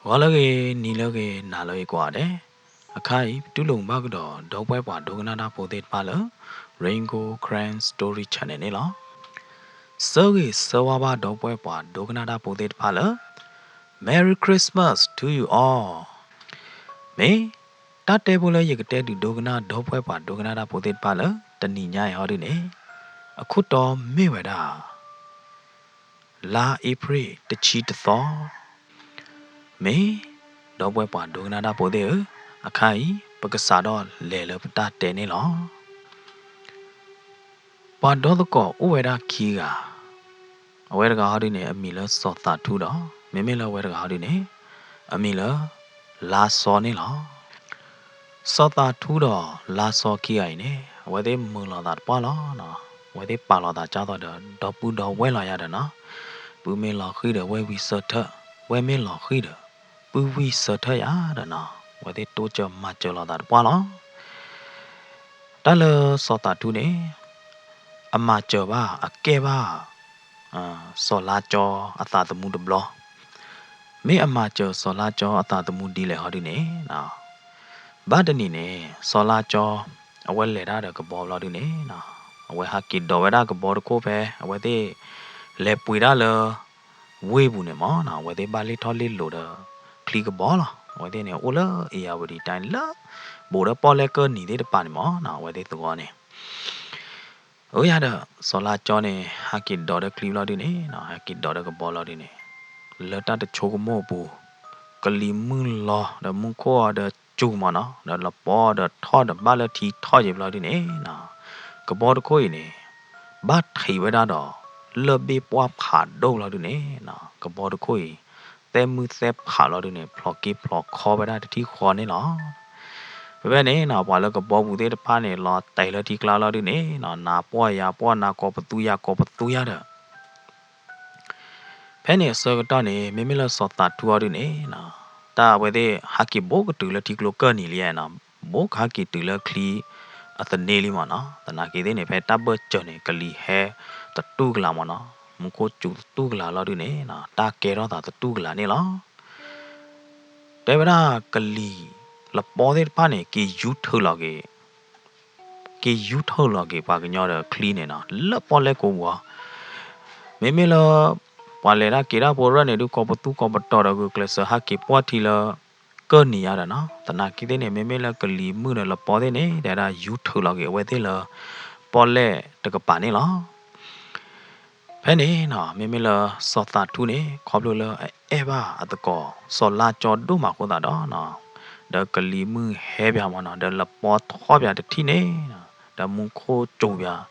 ဂီၤလၢအဂ့ၤ, နံၤလၢအဂ့ၤ, နၤလၢအဂ့ၤကိးဂၤဒဲး, အခါအံၤ ပတူၢ်လိာ်ဘၣ်ကဒီး ဒီပုၢ်ဝဲၢ်ပှၤဒိကနၣ်တၢ်ဖိသ့ၣ်တဖၣ်လၢ Rain Gold Karen Story Channel န့ၣ်လီၤ. ဆၢဂ့ၤဆၢဝါဘၣ်ဒီပုၢ်ဝဲၢ်ပှၤဒိကနၣ်တၢ်ဖိသ့ၣ်တဖၣ်လၢ Merry Christmas to you all. မ့ၢ် တၢ်တဲဖိလၢယကတဲဒုးဒိကနၣ်ဒီပုၢ်ဝဲၢ်ပှၤဒိကနၣ်တၢ်ဖိသ့ၣ်တဖၣ်လၢ တနံၤညါအံၤဟီဒုန့ၣ်, အခိၣ်တီမ့ၢ်ဝဲဒၣ် လါအ့ဖြ့ၣ်တဆံတသီ, မ့ၢ် ဒီပုၢ်ဝဲၢ်ပှၤဒိကနၣ်တၢ်ဖိသ့ၣ်ဧၢ, အခါအံၤ ပကစးထီၣ်လဲၤလၢပတၢ်တဲန့ၣ်လီၤ. ပှၤဒီသကိးအိၣ်ဝဲဒၣ်ခံဂၤ, အဝဲတဂၤဟီဒုန့ၣ် အမံၤလၢစီၤသးထူဒီး မ့မ့ၢ်လၢအဝဲတဂၤဟီဒုန့ၣ် အမံၤလၢ လါစီန့ၣ်လီၤ. စီၤသးထူဒီးလါစီခံဂၤအံၤန့ၣ် အဝဲသ့ၣ်မုာ်လိာ်သးတပှၢ်လီၤ. အဝဲသ့ၣ်ပာ်လီၤသးကၢ်သိးဒီး ဒီပုၢ်ဒီဝဲၢ်လီၤယၤဒီးနီၤ, ပုၢ်မ့ၢ်လီၤဃံၤဒီး ဝဲၢ်ဝံဆၢထၢၣ်, ဝဲၢ်မ့ၢ်လီၤဃံၤဒီး ပုၢ်ဝံဆၢထၢၣ်ယၤဒီးနီၤ, အဝဲသ့ၣ်တိစၢၤမၤစၢၤလိာ်သးတပှၢ်လီၤ. တၢ်လၢစီၤသးထူန့ၣ် အမၤစၢၤဘၣ် အကဲဘၣ် စီၤလါကၠီအသးသမူတဘျီ, မ့ၢ်အမၤစၢၤစီၤလါကၠီအသးသမူဒ်လဲၣ်ဟီဒုန့ၣ်, ဘၣ်တနံၤန့ၣ် စီၤလါကၠီ အဝဲလဲၤတၢ်ဒီးကဘီဘျီဒုန့ၣ်, အဝဲဟးက့ၤဒိးဝဲဒၣ်ကဘီတခိၣ်ဖဲ အဝဲသ့ၣ် လဲၤပှ့ၤတၢ်လၢ ဝ့ၢ်ပူၤန့ၣ်မ့ၢ်နီၤ, အဝဲသ့ၣ်ဘၣ်လ့ၣ်ထီၣ်လ့ၣ်လိၤဒီး ချံကဘီလီၤ. အဝဲသ့ၣ်န့ၣ် အိၣ်လၢအ့ၣ်ယၣ်ဝတံၤတၢ်န့ၣ်လၢ ဘူးဒီးပီၣ်လဲၣ်ကၢၢ်နံၤသ့ၣ်တဖၣ်န့ၣ်မ့ၢ်နီၤ, အဝဲသ့ၣ်သဝီန့ၣ် အၢယၤဒီး စီၤလါကၠီန့ၣ် ဟးက့ၤဒိးဒီးချံဘျီဒုန့ၣ်, ဟးက့ၤဒိးဒီးကဘီလီၤဒုန့ၣ်, လၢတၢ်တဆိကမိၣ်အပူၤ, ကလံၤမုၢ်လီၤဒီးမူခိၣ်အီၤဒီးစူၤမ့ၢ်နီၤ, ဒီးလပီဒီးထီၣ်ဒီးဘၣ်လၢထံထီၣ်ယံၤဘျီဒုန့ၣ်, ကဘီတခိၣ်အံၤန့ၣ် ဘၣ်ထံးဝဲဒၣ်ဒီး လၢၢ်ဘ့ၣ်ပှၢ်ဖးဒိၣ်လီၤဒုန့ၣ်, ကဘီတခိၣ်အံၤ သဲမုၢ်သဲဖးလီၤဒုန့ၣ် ဖျိးက့ဖျိးခီဝဲဒၣ်တထံၣ်ဃီန့ၣ်လီၤ. ဖဲဖဲန့ၣ်နီၤ ပှၤလၢကဘီပူၤသ့ၣ်တဖၣ်န့ၣ် လီၤတဲာ်လၢထံကျါလီၤဒုန့ၣ်နီၤ, နၤပှီၢ်ယၤပှီၢ် နၤကိးပသူယၤကိးပသူယၤဒီး ဖဲန့ၣ်အဆၢကတီၢ်န့ၣ် မ့မ့ၢ်လၢစီၤသးထူအီၤဒုန့ၣ်နီၤ, တၢ်အဝဲသ့ၣ်ဟးက့ၤဘူးကတုၤလၢထံကျိကၢၢ်နံၤလံနီၤ, ဘူးကဟးက့ၤတုၤလၢချံအသန့လံမ့ၢ်နီၤ, သနာ်က့သ့ၣ်န့ၣ် ဖဲတၢ်ဘၢၣ်စၢၤန့ၣ် ကလံၤဟဲသတူၢ်ကလာ်မ့ၢ်နီၤ, မူခိၣ်စူၤသတူၢ်ကလာ်လီၤဒုန့ၣ်နီၤ, တၢ်ကဲထီၣ်သးသတူၢ်ကလာ်န့ၣ်လီၤ. တဲဝဲဒၣ်ကလံၤလပီသ့ၣ်တဖၣ်န့ၣ် က့ၤယူထုးလီၤက့ၤ က့ၤယူထုးလီၤက့ၤပှၤကညီဒီးချံန့ၣ်နီၤ လၢပီၣ်လဲၣ်ကိးပူၤအီၤ, မ့မ့ၢ်လၢ ပှၤလဲၤတၢ်က့ၤတၢ်ဖိရၢၣ်န့ၣ် ဒုးကိးပသူကိးပတီၤဒီးဂုာ်ကျဲးစၢးဟးက့ၤပှီၢ်ထံလၢ ကၢၢ်နံၤယါဒီးနီၤ, သနာ်က့သ့ၣ်န့ၣ် မ့မ့ၢ်လၢကလံၤမုၣ်ဒီးလပီသ့ၣ်န့ၣ် တဲဝဲဒၣ်ယူထုးလီၤက့ၤအဝဲသ့ၣ်လၢ ပီၣ်လဲၣ်တကပၤန့ၣ်လီၤ. ဖဲန့ၣ်နီၤ မ့မ့ၢ်လၢစီၤသးထူန့ၣ် ခီဖျိလၢအအဲၣ်ဘၣ်အသကိး စီၤလါကၠီဒိၣ်မးအဃိသတးဒီးနီၤ, ဒီးကလံၤမုၢ်ဟဲပၠးမ့ၢ်နီၤ, ဒီးလပီထီၣ်ပၠးတထံၣ်န့ၣ်, ဒီးမူခိၣ်စူၤပၠး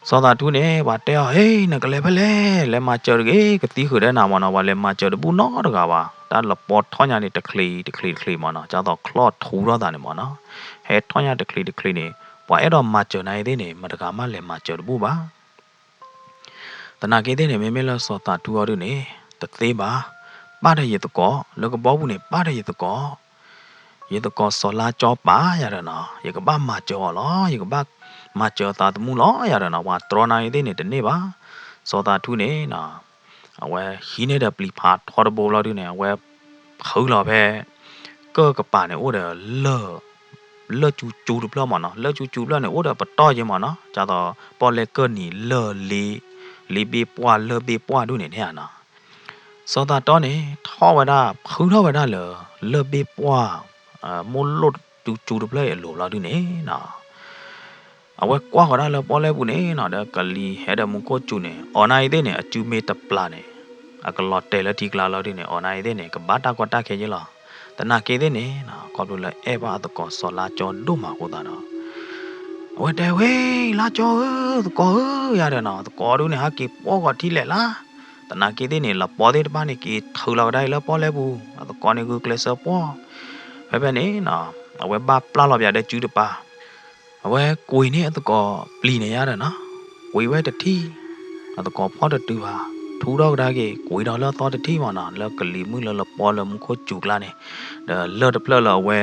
စီၤသးထူန့ၣ် ပှၤတဲအီၤ ဟ့ နကလဲၤဖဲလဲၣ်, လဲၤမၤစၢၤတဂ့ၤ, ကသံဃုာ်ဒီးနၤမ့ၢ်နီၤ, ပှၤလဲၤမၤစၢၤတဘူၣ်နီတဂၤဘၣ်, တၢ်လပီထီၣ်ညါန့ၣ် တချ့တချ့တချ့မ့ၢ်နီၤ, ဒ်သိးချီၣ်ထူထီၣ်သးန့ၣ်မ့ၢ်နီၤ, ဟဲထီၣ်ညါတချ့တချ့န့ၣ် ပှၤအဲၣ်ဒိးမၤစၢၤနၤအံၤသ့ၣ်န့ၣ် မတဂၤမးလဲၤမၤစၢၤတဘူၣ်ဘၣ်. သနာ်က့သ့ၣ်န့ၣ် မ့မ့ၢ်လၢစီၤသးထူအီၤဒုန့ၣ် တသ့ဘၣ်, ပာ်ဒီးယသကိး လၢကဘီပူၤန့ၣ် ပာ်ဒီးယသကိး, ယသကိးစီၤလါကၠီပာ်ယၤဒီးနီၤ, ယကဘၣ်မၤစၢၤအီၤလီၤ, ယကဘၣ်မၤစၢၤအသးသမူလီၤယၤဒီးနီၤ, ပှၤတြီနၤအံၤသ့ၣ်န့ၣ်တန့ၢ်ဘၣ်. စီၤသးထူန့ၣ်နီၤ အဝဲဟံးန့ၢ်ဒီးပျံၤဖးထီတဘိဘျီဒုန့ၣ် အဝဲဖုးလီၤဖဲ ကၢၢ်ကပၤန့ၣ်အိၣ်ဒီး လၢၢ်စူၤစူၤတဖျၢၣ်မ့ၢ်နီၤ, လၢၢ်စူၤစူၤတဖျၢၣ်န့ၣ် အိၣ်ဒီးပတီၢ်ယ့မ့ၢ်နီၤ, ဒ်သိးပီၣ်လဲၣ်ကၢၢ်နံၤလၢၢ်လ့, လ့ဘ့ၣ်ပှၢ်လၢၢ်ဘ့ၣ်ပှၢ်ဒုန့ၣ်န့ၣ်နီၤ, စီၤသးတီန့ၣ် ထီၣ်ဝဲဒၣ် ဖုထီၣ်ဝဲဒၣ်လၢ လၢၢ်ဘ့ၣ်ပှၢ် မိၢ်လိၣ်စူၤစူၤတဖျၢၣ်အံၤအလိၤဘျီဒုန့ၣ်နီၤ အဝဲကွၢ်ဃီၤဒၣ်လၢပီၣ်လဲၣ်ပူၤန့ၣ်နီၤ ဒီးကလံၤဟဲဒီးမူခိၣ်စူၤန့ၣ် အီၤနၤအံၤသ့ၣ်န့ၣ် အစုမ့ၢ်တပျၢ်န့ၣ် အကလီၤတဲာ်လၢထံကျါလီၤဒုန့ၣ် အီၤနၤအံၤသ့ၣ်န့ၣ် ကဘၣ်တၢ်ကီတၢ်ခဲယ့လီၤ. သနာ်က့သ့ၣ်န့ၣ်နီၤ ခီဖျိလၢအဲၣ်ဘၣ်အသကိးစီၤလါကၠီဒိၣ်မးအဃိသတးဒီး အဝဲတဲဝဲ လါကၠီဧၢ သကိးဧၢ ယၤဒီးနီၤ သကိးဒုန့ၣ် ဟးက့ၤပိာ်ဂီၤထံလဲၣ်လါ သနာ်က့သ့ၣ်န့ၣ် လပီသ့ၣ်တဖၣ်န့ၣ် က့ၤထုးလီၤကဒါအံၤလၢပီၣ်လဲၣ်ပူၤ အသကိးန့ၣ်ဂုာ်ကျဲးစၢးပိာ် ဖဲဖဲန့ၣ်နီၤ အဝဲဘၣ်ပျၢ်လီၤပၠးဒီးစုတပၤ အဝဲကွံာ်န့ၢ်အသကိးပျံၤန့ၣ်ယါဒီးနီၤ ကွံာ်ဝဲတထံၣ် အသကိးဖီၣ်တတုၤဘၣ် ထူထီၣ်ကဒါက့ၤ ကွံာ်ဒီးလၢအသီတထံၣ်မ့ၢ်နီၤ လၢကလံၤမုၢ်လၢလပီလၢမူခိၣ်စူၤကျါန့ၣ် ဒီးလၢၢ်တဖျၢၣ်လၢအဝဲ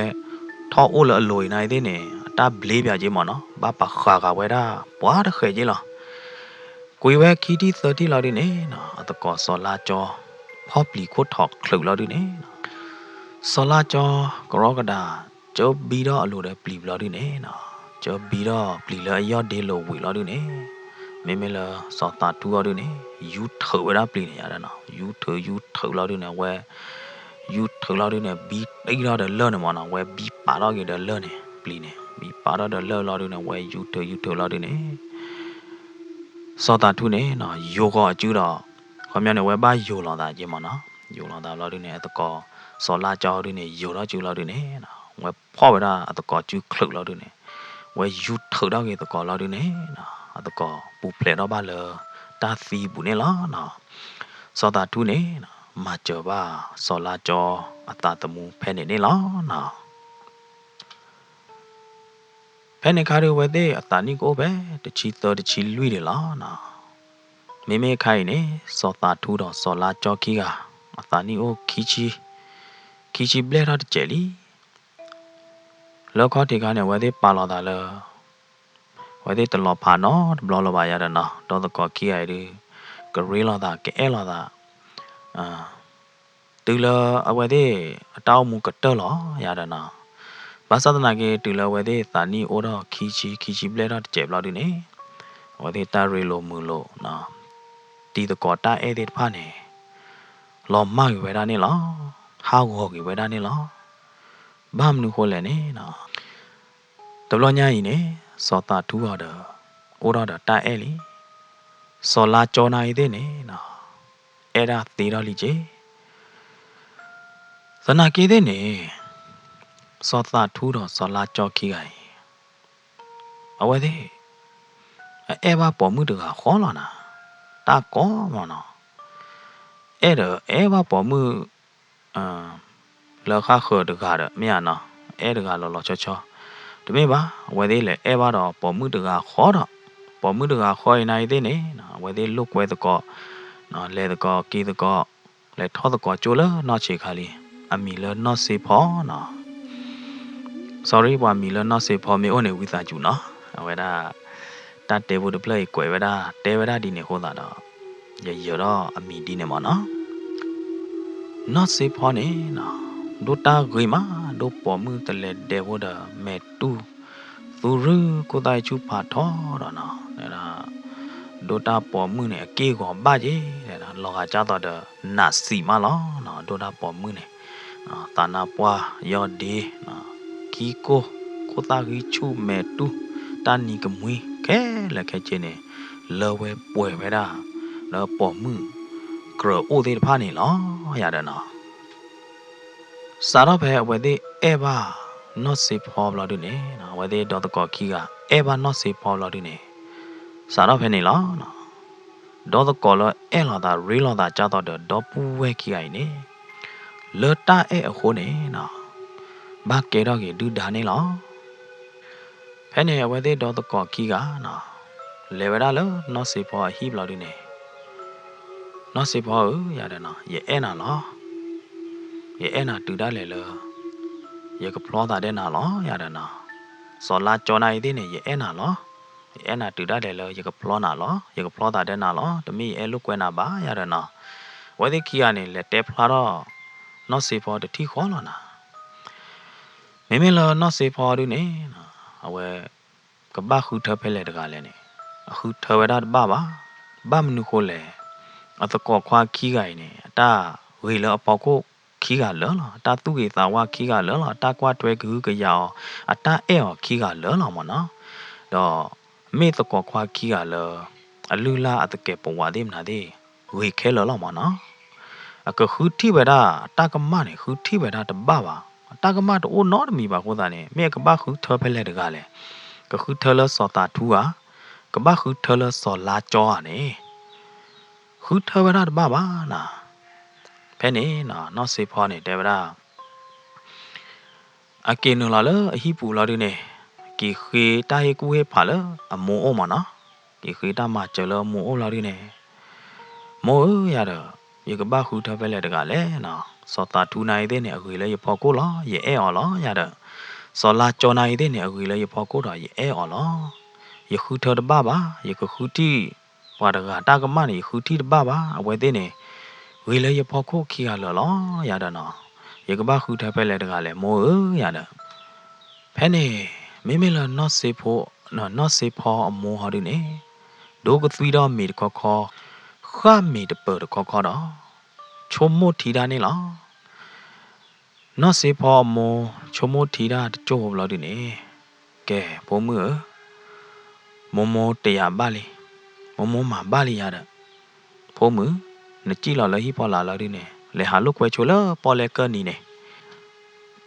ထီၣ်အိၣ်လၢအလိၤအံၤနၤအံၤသ့ၣ်န့ၣ် အတၢ်ဘျ့ပၠးက့ၤမ့ၢ်နီၤ ဘၣ်ပာ်ဃာ်ဃာ်ဝဲဒၣ်ပှၤတဃဲးက့ၤလီၤ. ကွံာ်ဝဲခံထံၣ်သၢထံၣ်လီၤဒုန့ၣ်နီၤ အသကိးစီၤလါကၠီ ဖီပျံၤခိၣ်ထီၣ်ချုးလီၤဒုန့ၣ်, စီၤလါကၠီကရီကဒး ကၢဘံထီၣ်အလိၤဒီးပျံၤဘျီဒုန့ၣ်နီၤ, ကၢဘံထီၣ်ပျံၤလၢအယီၢ်ဒ့လိာ်ဝံၤလီၤဒုန့ၣ်, မ့မ့ၢ်လၢစီၤသးထူအီၤဒုန့ၣ် ယူၤထုးဝဲဒၣ်ပျံၤန့ၣ်ယါဒီးနီၤ, ယူၤထုးယူၤထုးလီၤဒုန့ၣ် အဝဲ ယူၤထုးလီၤဒုန့ၣ် ဘံတံထီၣ်ဒီးလၢၢ်န့ၣ်မ့ၢ်နီၤ, အဝဲဘံပာ်ထီၣ်က့ၤဒီးလၢၢ်န့ၣ် ပျံၤန့ၣ် ဘံပာ်ထီၣ်ဒီးလၢၢ်လီၤဒုန့ၣ် အဝဲယူၤထုးယူၤထုးလီၤဒုန့ၣ် စီၤသးထူန့ၣ်နီၤ ယိၤဂီၤအစုဒီး ခီပညီန့ၣ် အဝဲဘၣ်ယိၤလီၤသးက့မ့ၢ်နီၤ, ယိၤလီၤသးဘျီဒုန့ၣ် အသကိး စီၤလါကၠီဒုန့ၣ် ယိၤထီၣ်စုလီၤဒုန့ၣ်နီၤ, အဝဲဖီၣ်ဝဲဒၣ်အသကိးစုချုးလီၤဒုန့ၣ်, အဝဲယူၤထုးထီၣ်က့ၤသကိးလီၤဒုန့ၣ်နီၤ, အသကိးပူၤဖျဲးထီၣ်ဘၣ်လၢတၢ်သံပူၤန့ၣ်လီၤနီၤ. စီၤသးထူန့ၣ်နီၤ မၤစၢၤဘၣ်စီၤလါကၠီအသးသမူဖဲန့ၣ်န့ၣ်လီၤနီၤ. ဖဲန့ၣ်ခါဒုး အဝဲသ့ၣ်အသးနံၣ်ကအိၣ်ဖဲ တဆံသၢတဆံလွံၢ်န့ၣ်လီၤနီၤ. မ့မ့ၢ်ခါအံၤန့ၣ် စီၤသးထူဒီးစီၤလါကၠီခံဂၤ အသးနံၣ်အိၣ် ခံဆံဘျဲၣ်ထီၣ်တစဲးလံ. လၢခီၣ်ထံးခါန့ၣ် အဝဲသ့ၣ်ပာ်လီၤသးလၢ အဝဲသ့ၣ်တလီၤဖးနီတဘျီလၢၤဘၣ်ယါဒီးနီၤ, ဒီးသကိးခံဂၤအံၤဒုး ကရ့လိာ်သး ကအဲၣ်လိာ်သး တုၤလၢအဝဲသ့ၣ်အတၢ်အိၣ်မူကတၢၢ်လီၤယါဒီးနီၤ. ဘၣ်ဆၣ်သနာ်က့ တုၤလၢအဝဲသ့ၣ်သးနံၣ်အိၣ်ထီၣ်ခံဆံ ခံဆံဘျဲၣ်ထီၣ်တစဲးဘျီဒုန့ၣ် အဝဲသ့ၣ်တၢ်ရ့လိာ်မုာ်လိာ်နီၤ, တံၤသကိးတၢ်အဲၣ်သ့ၣ်တဖၣ်န့ၣ် လီၤမၢ်က့ၤဝဲဒၣ်န့ၣ်လီၤ. ဟးဂီၤက့ၤဝဲဒၣ်န့ၣ်လီၤ. ဘၣ်မနုၤဃိလဲၣ်န့ၣ်နီၤ, တဘျီညါအံၤန့ၣ် စီၤသးထူအီၤဒီး အိၣ်ထီၣ်ဒီးတၢ်အဲၣ်လံ. စီၤလါကၠီနၤအံၤသ့ၣ်န့ၣ်နီၤ အဲၣ်ဒၣ်သ့ထီၣ်လံက့ၤ. သနာ်က့သ့ၣ်န့ၣ် စီၤသးထူဒီးစီၤလါကၠီခံဂၤအံၤ အဝဲသ့ၣ် အအဲၣ်ဘၣ်ပိာ်မုၣ်တဂၤဃီလီၤနၤ, တၢ်ကိးမ့ၢ်နီၤ, အဲၣ်ဒီးအဲၣ်ဘၣ်ပိာ်မုၣ် လၢဃၣ်ဃၢၤတဂၤဒီး မ့ၢ်ဧါနီၤ, အဲၣ်တဂၤလီၤလီၤဆီဆီ, တမ့ၢ်ဘၣ်, အဝဲသ့ၣ်လဲၤအဲၣ်ဘၣ်ဒီးပိာ်မုၣ်တဂၤဃီဒီး ပိာ်မုၣ်တဂၤဃီအံၤနၤအံၤသ့ၣ်န့ၣ် အဝဲသ့ၣ်လိာ်ကွဲသကိး လဲၤသကိးက့ၤသကိး လဲၤထီၣ်သကိးကၠိလၢနီၢ်ဆံးခါလံ, အမံၤလၢနီၢ်စ့ဖီနီၤ. sorry ပှၤမံၤလၢနီၢ်စ့ဖီမ့ၢ်အိၣ်န့ၣ် ဝံသးစူၤနီၤ, အဝဲဒၣ် တၢ်တဲဖိတဖျၢၣ်အံၤကွဲးဝဲဒၣ် တဲဝဲဒၣ်ဒ်န့ၣ်အဃိသတးဒီး ယယၢၤထီၣ်အမံၤဒ်န့ၣ်မ့ၢ်နီၤ. နီၢ်စ့ဖီန့ၣ်နီၤ ဒိၣ်တၢ်ဂ့ၤမး, ဒိၣ်ပိာ်မုၣ်တလဲၤဒဲးဖိဒီး မဲာ်တူၢ် သူရူၢ်ခိၣ်သၣ်အံၤဆူၣ်ဖးထီဒီးနီၤ, ဒိၣ်တၢ်ပိာ်မုၣ်န့ၣ် အက့ၢ်ဂီၤဘၣ်က့ၤ, လီၤဂာ်ကၢ်သိးဒီး နးစံးမးလီၤနီၤ, ဒိၣ်တၢ်ပိာ်မုၣ်န့ၣ် သးနါပှၢ်ယီၢ်ဒ့ ခံကိၢ် ခိၣ်သၣ်ဂံၢ်ဆူၣ် မဲာ်တူၢ် တၢ်နံၤကမှံ ခဲလၢာ်ခဲဆ့န့ၣ် လၢဝဲပှဲၤဝဲဒၣ် လၢပိာ်မုၣ်ကြၢးအိၣ်သ့ၣ်တဖၣ်န့ၣ်လီၤ. ယၤဒီးနီၤ စးထီၣ်ဖဲအဝဲသ့ၣ်အဲၣ်ဘၣ်နီၢ်စ့ဖီဘျီဒုန့ၣ် အဝဲသ့ၣ်ဒီသကိးခံဂၤ အဲၣ်ဘၣ်နီၢ်စ့ဖီဘျီဒုန့ၣ် စးထီၣ်ဖဲန့ၣ်လီၤ. ဒီသကိးလၢအဲၣ်လိာ်သးရ့လိာ်သးကၢ်သိးဒီး ဒီပုၢ်ဝဲၢ်ခံဂၤအံၤန့ၣ် လၢတၢ်အဲၣ်အဃိန့ၣ်နီၤ ဘၣ်ကဲထီၣ်က့ၤဒုၣ်ဒါန့ၣ်လီၤ. ဖဲန့ၣ်အဝဲသ့ၣ်ဒီသကိးခံဂၤနီၤ လဲၤဝဲဒၣ်လၢနီၢ်စ့ဖီအဟံၣ်ဘျီဒုန့ၣ် နီၢ်စ့ဖီဧၢ ယၤဒီးနီၤ ယအဲၣ်နၤလီၤ. ယအဲၣ်နၤတုၤဒၣ်လဲာ်လၢ ယကဖျီသးဒဲးနၤလီၤ ယၤဒီးနီၤ. စီၤလါကၠီနၤအံၤသ့ၣ်န့ၣ် ယအဲၣ်နၤလီၤ. ယအဲၣ်နၤတုၤဒၣ်လဲာ်လၢယကဖျီနၤလီၤ ယကဖျီသးဒဲးနၤလီၤ တမ့ၢ်ယအဲၣ်လိာ်ကွဲနၤဘၣ် ယၤဒီးနီၤ. အဝဲသ့ၣ်ခံဂၤန့ၣ် လဲၤတဲဖျါထီၣ် နီၢ်စ့ဖီတထံၣ်ဃီလီၤနၤ. မ့မ့ၢ်လၢနီၢ်စ့ဖီဒုန့ၣ် အဝဲ ကဘၣ်ဃုထၢဖဲလဲၣ်တဂၤလဲၣ်န့ၣ် အဃုထၢဝဲဒၣ်တဘၣ်ဘၣ်. ဘၣ်မနုၤဃိလဲၣ် အသကိးခွါခံဂၤအံၤန့ၣ် အတၢ်ဂ့ၤလၢအဖီခိၣ်ခံဂၤလၢာ်လီၤ. အတၢ်သူၣ်ဂ့ၤသးဝါခံဂၤလၢာ်လီၤ. အတၢ်ကွၢ်ထွဲကဟုကယာ်အီၤ အတၢ်အဲၣ်အီၤခံဂၤလၢာ်လီၤမ့ၢ်နီၤ. ဒီးမ့ၢ်သကိးခွါခံဂၤလၢ အလုၢ်အလၢ်အသကဲးပဝးသ့ၣ်မနုၤသ့ၣ် ဂ့ၤခဲလၢာ်လီၤမ့ၢ်နီၤ. အကဃုထံၣ်ဝဲဒၣ် အတၢ်ကမၣ်န့ၣ် ဃုထံၣ်ဝဲဒၣ်တဘၣ်ဘၣ်. အတၢ်ကမၣ်တအိၣ်နီတမံၤဘၣ်အဃိသတးန့ၣ် မ့ၢ်အကဘၣ်ဃုထၢဖဲလဲၣ်တဂၤလဲၣ်. ကဃုထၢလၢစီၤသးထူဧါ, ကဘၣ်ဃုထၢလၢစီၤလါကၠီဧါန့ၣ် ဃုထၢဝဲဒၣ်တဘၣ်ဘၣ်နၤ. ဖဲန့ၣ်နီၤ နီၢ်စ့ဖီန့ၣ်တဲဝဲဒၣ် အက့ၤနုာ်လီၤလၢအဟံၣ်ပူၤလီၤဒုန့ၣ် က့ၤဃ့တၢ်ဟ့ၣ်ကူၣ်ဟ့ၣ်ဖးလၢအမိၢ်အိၣ်မ့ၢ်နီၤ. က့ၤဃ့တၢ်မၤစၢၤလၢအမိၢ်အိၣ်လီၤဒုန့ၣ် မိၢ်ဧၢ ယၤဒီး ယကဘၣ်ဃုထၢဖဲလဲၣ်တဂၤလဲၣ်နီၤ. စီၤသးထူနၤအံၤသ့ၣ်န့ၣ် အဂ့ၤလၢယဖီခိၣ်လီၤ. ယအဲၣ်အီၤလီၤ ယၤဒီး စီၤလါကၠီနၤအံၤသ့ၣ်န့ၣ် အဂ့ၤလၢယဖီခိၣ်ဒီး ယအဲၣ်အီၤလီၤ. ယဃုထၢတဘၣ်ဘၣ်. ယကဃုထံၣ်ပှၤတဂၤတၢ်ကမၣ်န့ၣ် ယဃုထံၣ်တဘၣ်ဘၣ်. အဝဲသ့ၣ်န့ၣ် ဂ့ၤလၢယဖီခိၣ်ခံဂၤလၢာ်လီၤ ယၤဒီးနီၤ, ယကဘၣ်ဃုထၢဖဲလဲၣ်တဂၤလဲၣ် မိၢ်ဧၢ ယၤဒီး. ဖဲန့ၣ် မ့မ့ၢ်လၢနီၢ်စ့ဖိ, နီၢ်စ့ဖီအမိၢ်ဟီဒုန့ၣ် ဒိကသွံဒီးမ့ၤတခီခီ, ဃၣ်မ့ၤတပၢၤတခီခီဒီး ဆိကမိၣ်ထံဒၣ်န့ၣ်လီၤ. နီၢ်စ့ဖီအမိၢ် ဆိကမိၣ်ထံဒၣ်တကၠိၢ်ဖိဘျီဒုန့ၣ်, ကဲ ဖိမုၣ်ဧၢ, မိၢ်မိၢ်တယာ်ဘၣ်လံ, မိၢ်မိၢ်မၤဘၣ်လံယၤဒီး, ဖိမုၣ်, နစံၣ်လီၤလၢဟံၣ်ဖီလာ်လီၤဒုန့ၣ် လဲၤဟးလိာ်ကွဲဆိလၢပီၣ်လဲၣ်ကၢၢ်နံၤန့ၣ်,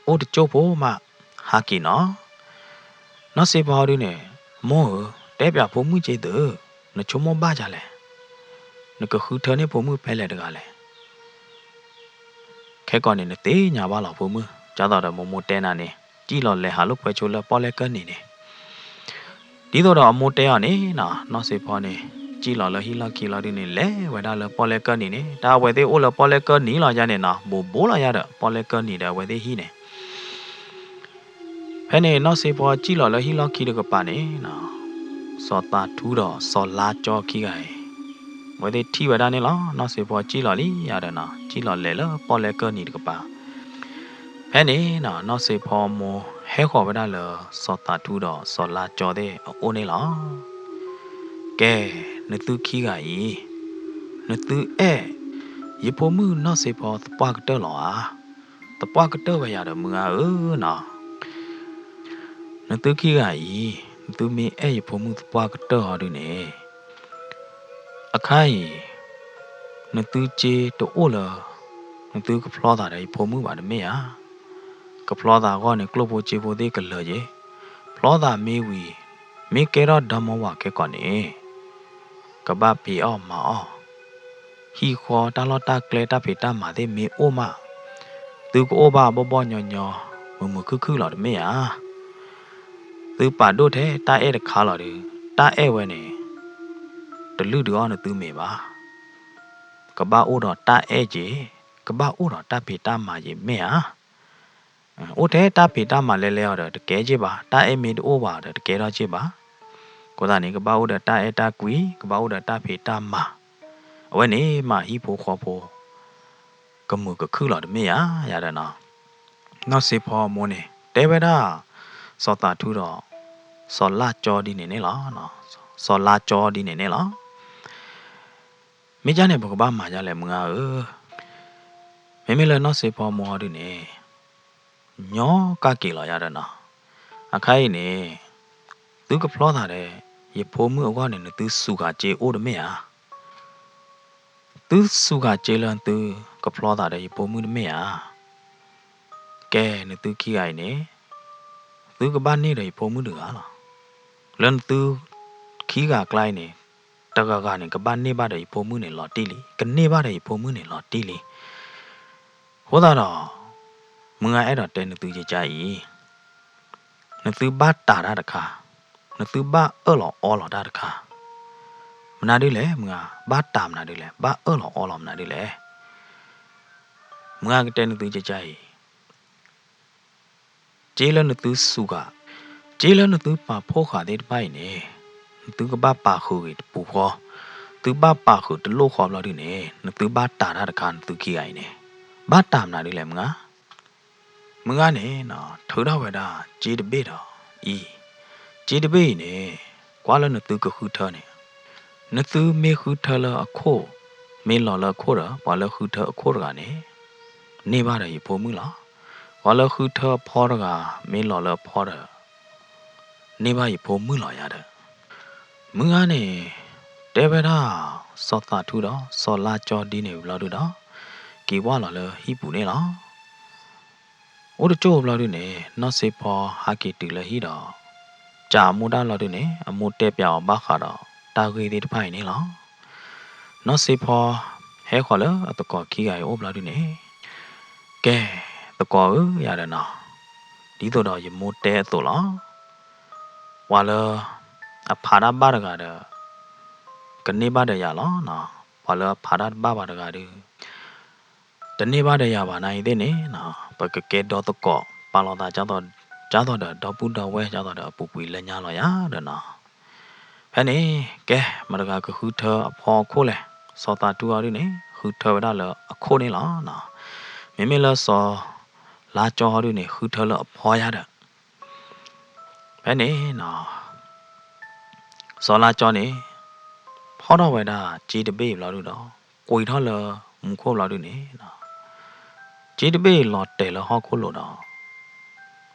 အိၣ်တကၠိၢ်ဖိမး, ဟးက့ၤနီၤ. နီၢ်စ့ဖီဒုန့ၣ်, မိၢ်ဧၢ, တဲပၠးဖိမုၣ်က့သု, နဆိကမိၣ်ဘၣ်ဒ်လဲၣ်, နကဃုထၢန့ၢ်ဖိမုၣ်ဖဲလဲၣ်တဂၤလဲၣ်. ခဲကိာ်န့ၣ် နသ့ၣ်ညါဘၣ်လီၤဖိမုၣ်, ဒ်သိးဒီးမိၢ်မိၢ်တဲနၤန့ၣ် စံၣ်လီၤလဲၤဟးလိာ်ကွဲဆိလၢပီၣ်လဲၣ်ကၢၢ်နံၤန့ၣ်, ဒ်သိးဒီးအမိၢ်တဲအီၤန့ၣ်နီၤ, နီၢ်စ့ဖီန့ၣ် စံၣ်လီၤလၢဟံၣ်လီၢ်ခံလီၤဒုန့ၣ် လဲၤဝဲဒၣ်လၢပီၣ်လဲၣ်ကၢၢ်နံၤန့ၣ် တၢ်အဝဲသ့ၣ်အိၣ်လၢပီၣ်လဲၣ်ကၢၢ်နံၤလီၤယၤန့ၣ်နီၤ, ဘူးဘူးလီၤယၤဒီး ပီၣ်လဲၣ်ကၢၢ်နံၤဒီးအဝဲသ့ၣ်ဟံၣ်န့ၣ် ဖဲန့ၣ် နီၢ်စ့ဖီစံၣ်လီၤလၢဟံၣ်လီၢ်ခံတကပၤန့ၣ်နီၤ, စီၤသးထူဒီးစီၤလါကၠီခံဂၤအံၤ အဝဲသ့ၣ်ထံၣ်ဝဲဒၣ်န့ၣ်လီၤ. နီၢ်စ့ဖီစံၣ်လီၤလံယၤဒီးနီၤ, စံၣ်လီၤလဲၤလၢပီၣ်လဲၣ်ကၢၢ်နံၤတကပၤ. ဖဲန့ၣ်နီၤ, နီၢ်စ့ဖီမိၢ်ဟဲဃီၤဝဲဒၣ်လၢစီၤသးထူဒီးစီၤလါကၠီသ့ၣ်အအိၣ်န့ၣ်လီၤ. ကဲ, နသုခံဂၤအံၤ, နသုအဲၣ် ယဖိမုၣ်နီၢ်စ့ဖီသပှၢ်ကတၢၢ်လီၤဧါ. သပှၢ်ကတၢၢ်ဝဲယၤဒီးမုၢ်ဂၤဧၢနီၤ. နသုခံဂၤအံၤ, နသုမ့ၢ်အဲၣ်ယဖိမုၣ်သပှၢ်ကတၢၢ်ဟီဒုန့ၣ်, အခါအံၤ နသုစ့တအိၣ်လၢ နသုကဖျီသးဒီးယဖိမုၣ်ဘၣ်တမ့ၢ်ဧါ. ကဖျီသးအဂီၢ်န့ၣ် ကျိၣ်ဖိစ့ဖိသ့ၣ်ကလၢာ်က့ၤ, ဖျီသးမ့ၢ်ဝံၤ မ့ၢ်ကဲထီၣ်ဒီမါဝၤကဲကိာ်န့ၣ် ကဘၣ်ပ့ၤအီၣ်မၤအီၣ်, ဟံၣ်ဃီတၢ်လီၢ်တၢ်ကျဲတၢ်ဖံးတၢ်မၤသ့ၣ်မ့ၢ်အိၣ်မး, သုကအိၣ်ဘၣ်ဘီၣ်ဘီၣ်ညီညီ မုာ်မုာ်ခုၣ်ခုၣ်လီၤတမ့ၢ်ဧါ. သုပာ်ဒိၣ်ထဲတၢ်အဲၣ်တခါလီၤဒီး တၢ်အဲၣ်ဝဲန့ၣ် တလုၢ်ဒုးအီၣ်နသုမ့ၤဘၣ်. ကဘၣ်အိၣ်ဒီးတၢ်အဲၣ်က့ၤ, ကဘၣ်အိၣ်ဒီးတၢ်ဖံးတၢ်မၤက့ၤမ့ၢ်ဧါ. အိၣ်ထဲတၢ်ဖံးတၢ်မၤလဲၤလဲၤအီၤဒီးတကဲက့ၤဘၣ်, တၢ်အဲၣ်မ့ၢ်တအိၣ်ဘၣ်ဒီးတကဲထီၣ်က့ၤဘၣ်. အဃိသတးန့ၣ် ကဘၣ်အိၣ်ဒီးတၢ်အဲၣ်တၢ်ကွံ, ကဘၣ်အိၣ်ဒီးတၢ်ဖံးတၢ်မၤ, အဝဲန့ၣ်မးဟံၣ်ဖိဃီဖိ ကမုာ်ကခုၣ်လီၤတမ့ၢ်ဧါ, ယၤဒီးနီၤ. နီၢ်စ့ဖီအမိၢ်န့ၣ် တဲဝဲဒၣ် စီၤသးထူဒီး စီၤလါကၠီဒ်န့ၣ်န့ၣ်လီၤ. စီၤလါကၠီဒ်န့ၣ်န့ၣ်လီၤ. မ့ၢ်ကၢ်န့ၣ် ပကဘၣ်မၤဒ်လဲၣ်မုၢ်ဂၤဧၢ. မ့မ့ၢ်လၢနီၢ်စ့ဖီမိၢ်ဟီဒုန့ၣ် ညီကၢ်က့ၤလီၤယၤဒီးနီၤ. အခါအံၤန့ၣ် သုကဖျီသးဒီး ယဖိမုၣ်အဂီၢ်န့ၣ် နသုစူးဂၤစ့အိၣ်တမ့ၢ်ဧါ. သုစူးဂၤစ့လၢသုကဖျီသးဒီးယဖိမုၣ်တမ့ၢ်ဧါ. ကဲ နသုခံဂၤအံၤန့ၣ် သုကဘၣ်န့ၢ်ဒီးယဖိမုၣ်တဂၤလီၤ. လၢနသုခံဂၤအကျါအံၤန့ၣ် တဂၤဂၤန့ၣ် ကဘၣ်န့ၢ်ဘၣ်ဒီးယဖိမုၣ်န့ၣ်လီၤတံၢ်လံ, ကန့ၢ်ဘၣ်ဒီးယဖိမုၣ်န့ၣ်လီၤတံၢ်လံ. အဃိသတးဒီး မုၢ်ဂၤအဲၣ်ဒိးတဲနသုကကါအံၤ, နသုဘၣ်တၢ်တၢ်တခါ, နသုဘၣ်အၢၣ်လီၤအီလီၤတၢ်တခါ, မနုၤဒ်လဲၣ်မုၢ်ဂၤ, ဘၣ်တၢ်မနုၤဒ်လဲၣ်, ဘၣ်အၢၣ်လီၤအီလီၤမနုၤဒ်လဲၣ်. မုၢ်ဂၤကတဲနသုကကါအံၤ က့လၢနသုစူးဃာ်, က့လၢနသုပာ်ဖှိၣ်ဃာ်သ့ၣ်တဖၣ်အံၤန့ၣ် နသုကဘၣ်ပာ်ဃုာ်ဂ့ၤတပူၤဃီ, သုဘၣ်ပာ်ဃုာ်တလိၣ်ဃီဘျီဒုန့ၣ် နသုဘၣ်တၢ်တၢ်တခါနသုခံဂၤအံၤန့ၣ်, ဘၣ်တၢ်မနုၤဒ်လဲၣ်မုၢ်ဂၤ. မုၢ်ဂၤန့ၣ် ထုးထီၣ်ဝဲဒၣ်က့တဘ့ၣ်ဒီးအံၤ, က့တဘ့ၣ်အံၤန့ၣ် ကွၢ်လၢနသုကဃုထၢန့ၣ် နသုမ့ၢ်ဃုထၢလၢအခိၣ်, မ့ၢ်လီၤလၢအခိၣ်ဒီး ပှၤလၢဃုထၢအခိၣ်တဂၤန့ၣ် န့ၢ်ဘၣ်ဒီးယဖိမုၣ်လီၤ. ပှၤလၢဃုထၢအဖီတဂၤ မ့ၢ်လီၤလၢအဖီဒီး န့ၢ်ဘၣ်ယဖိမုၣ်လီၤယၤဒီး. မုၢ်ဂၤန့ၣ် တဲဝဲဒၣ် စီၤသးထူဒီး စီၤလါကၠီဒ်န့ၣ်ဝံၤဘျီဒုဒီး က့ၤဝၢ်လီၤလၢဟံၣ်ပူၤန့ၣ်လီၤ. အိၣ်တကၠိၢ်ဘျီဒုန့ၣ် နီၢ်စ့ဖီဟးက့ၤတုၤလၢဟံၣ်ဒီး ကးအမိၢ်တၢ်လီၤဒုန့ၣ် အမိၢ်တဲပၠးအီၤဘၣ်ဃးဒီးတၢ်ဂ့ၢ်သ့ၣ်တဖၣ်အံၤန့ၣ်လီၤ. နီၢ်စ့ဖီ ဟဲဃီၤလၢအသကိးခံဂၤအံၤအိၣ်ဘျီဒုန့ၣ်, ကဲ သကိးဧၢ ယၤဒီးနီၤ, ဒ်သိးဒီးယမိၢ်တဲအသိးလီၤ. ပှၤလၢ အဖးတၢ်ဘၣ်တဂၤဒီး ကန့ၢ်ဘၣ်ဒီးယၤလီၤ. ပှၤလၢအဖးတၢ်တဘၣ်ဘၣ်တဂၤဒီး တန့ၢ်ဘၣ်ဒီးယၤဘၣ်နၤအံၤသ့ၣ်န့ၣ်, ပကကဲဒီသကိး ပာ်လီၤသး ဒ်သိးဒီးဒီပုၢ်ဒီဝဲၢ် ဒ်သိးဒီးအပူၤကွံာ်လၢညါလီၤယၤဒီးနီၤ. ဖဲန့ၣ် ကဲ မတၤတဂၤကဃုထၢအဖီအခိၣ်လဲၣ်, စီၤသးထူအီၤဒုန့ၣ် ဃုထၢဝဲဒၣ်လၢအခိၣ်န့ၣ်လီၤ. မ့မ့ၢ်လၢစီၤလါကၠီဟီဒုန့ၣ် ဃုထၢလၢအဖီယါဒီး ဖဲန့ၣ် စီၤလါကၠီန့ၣ် ဖီထီၣ်ဝဲဒၣ်စ့တဘ့ၣ်အံၤဘျီဒုဒီး ကွံာ်ထီၣ်လၢမူခိၣ်ဘျီဒုန့ၣ် စ့တဘ့ၣ်အံၤလီၤတဲာ်လၢဟီၣ်ခိၣ်လိၤ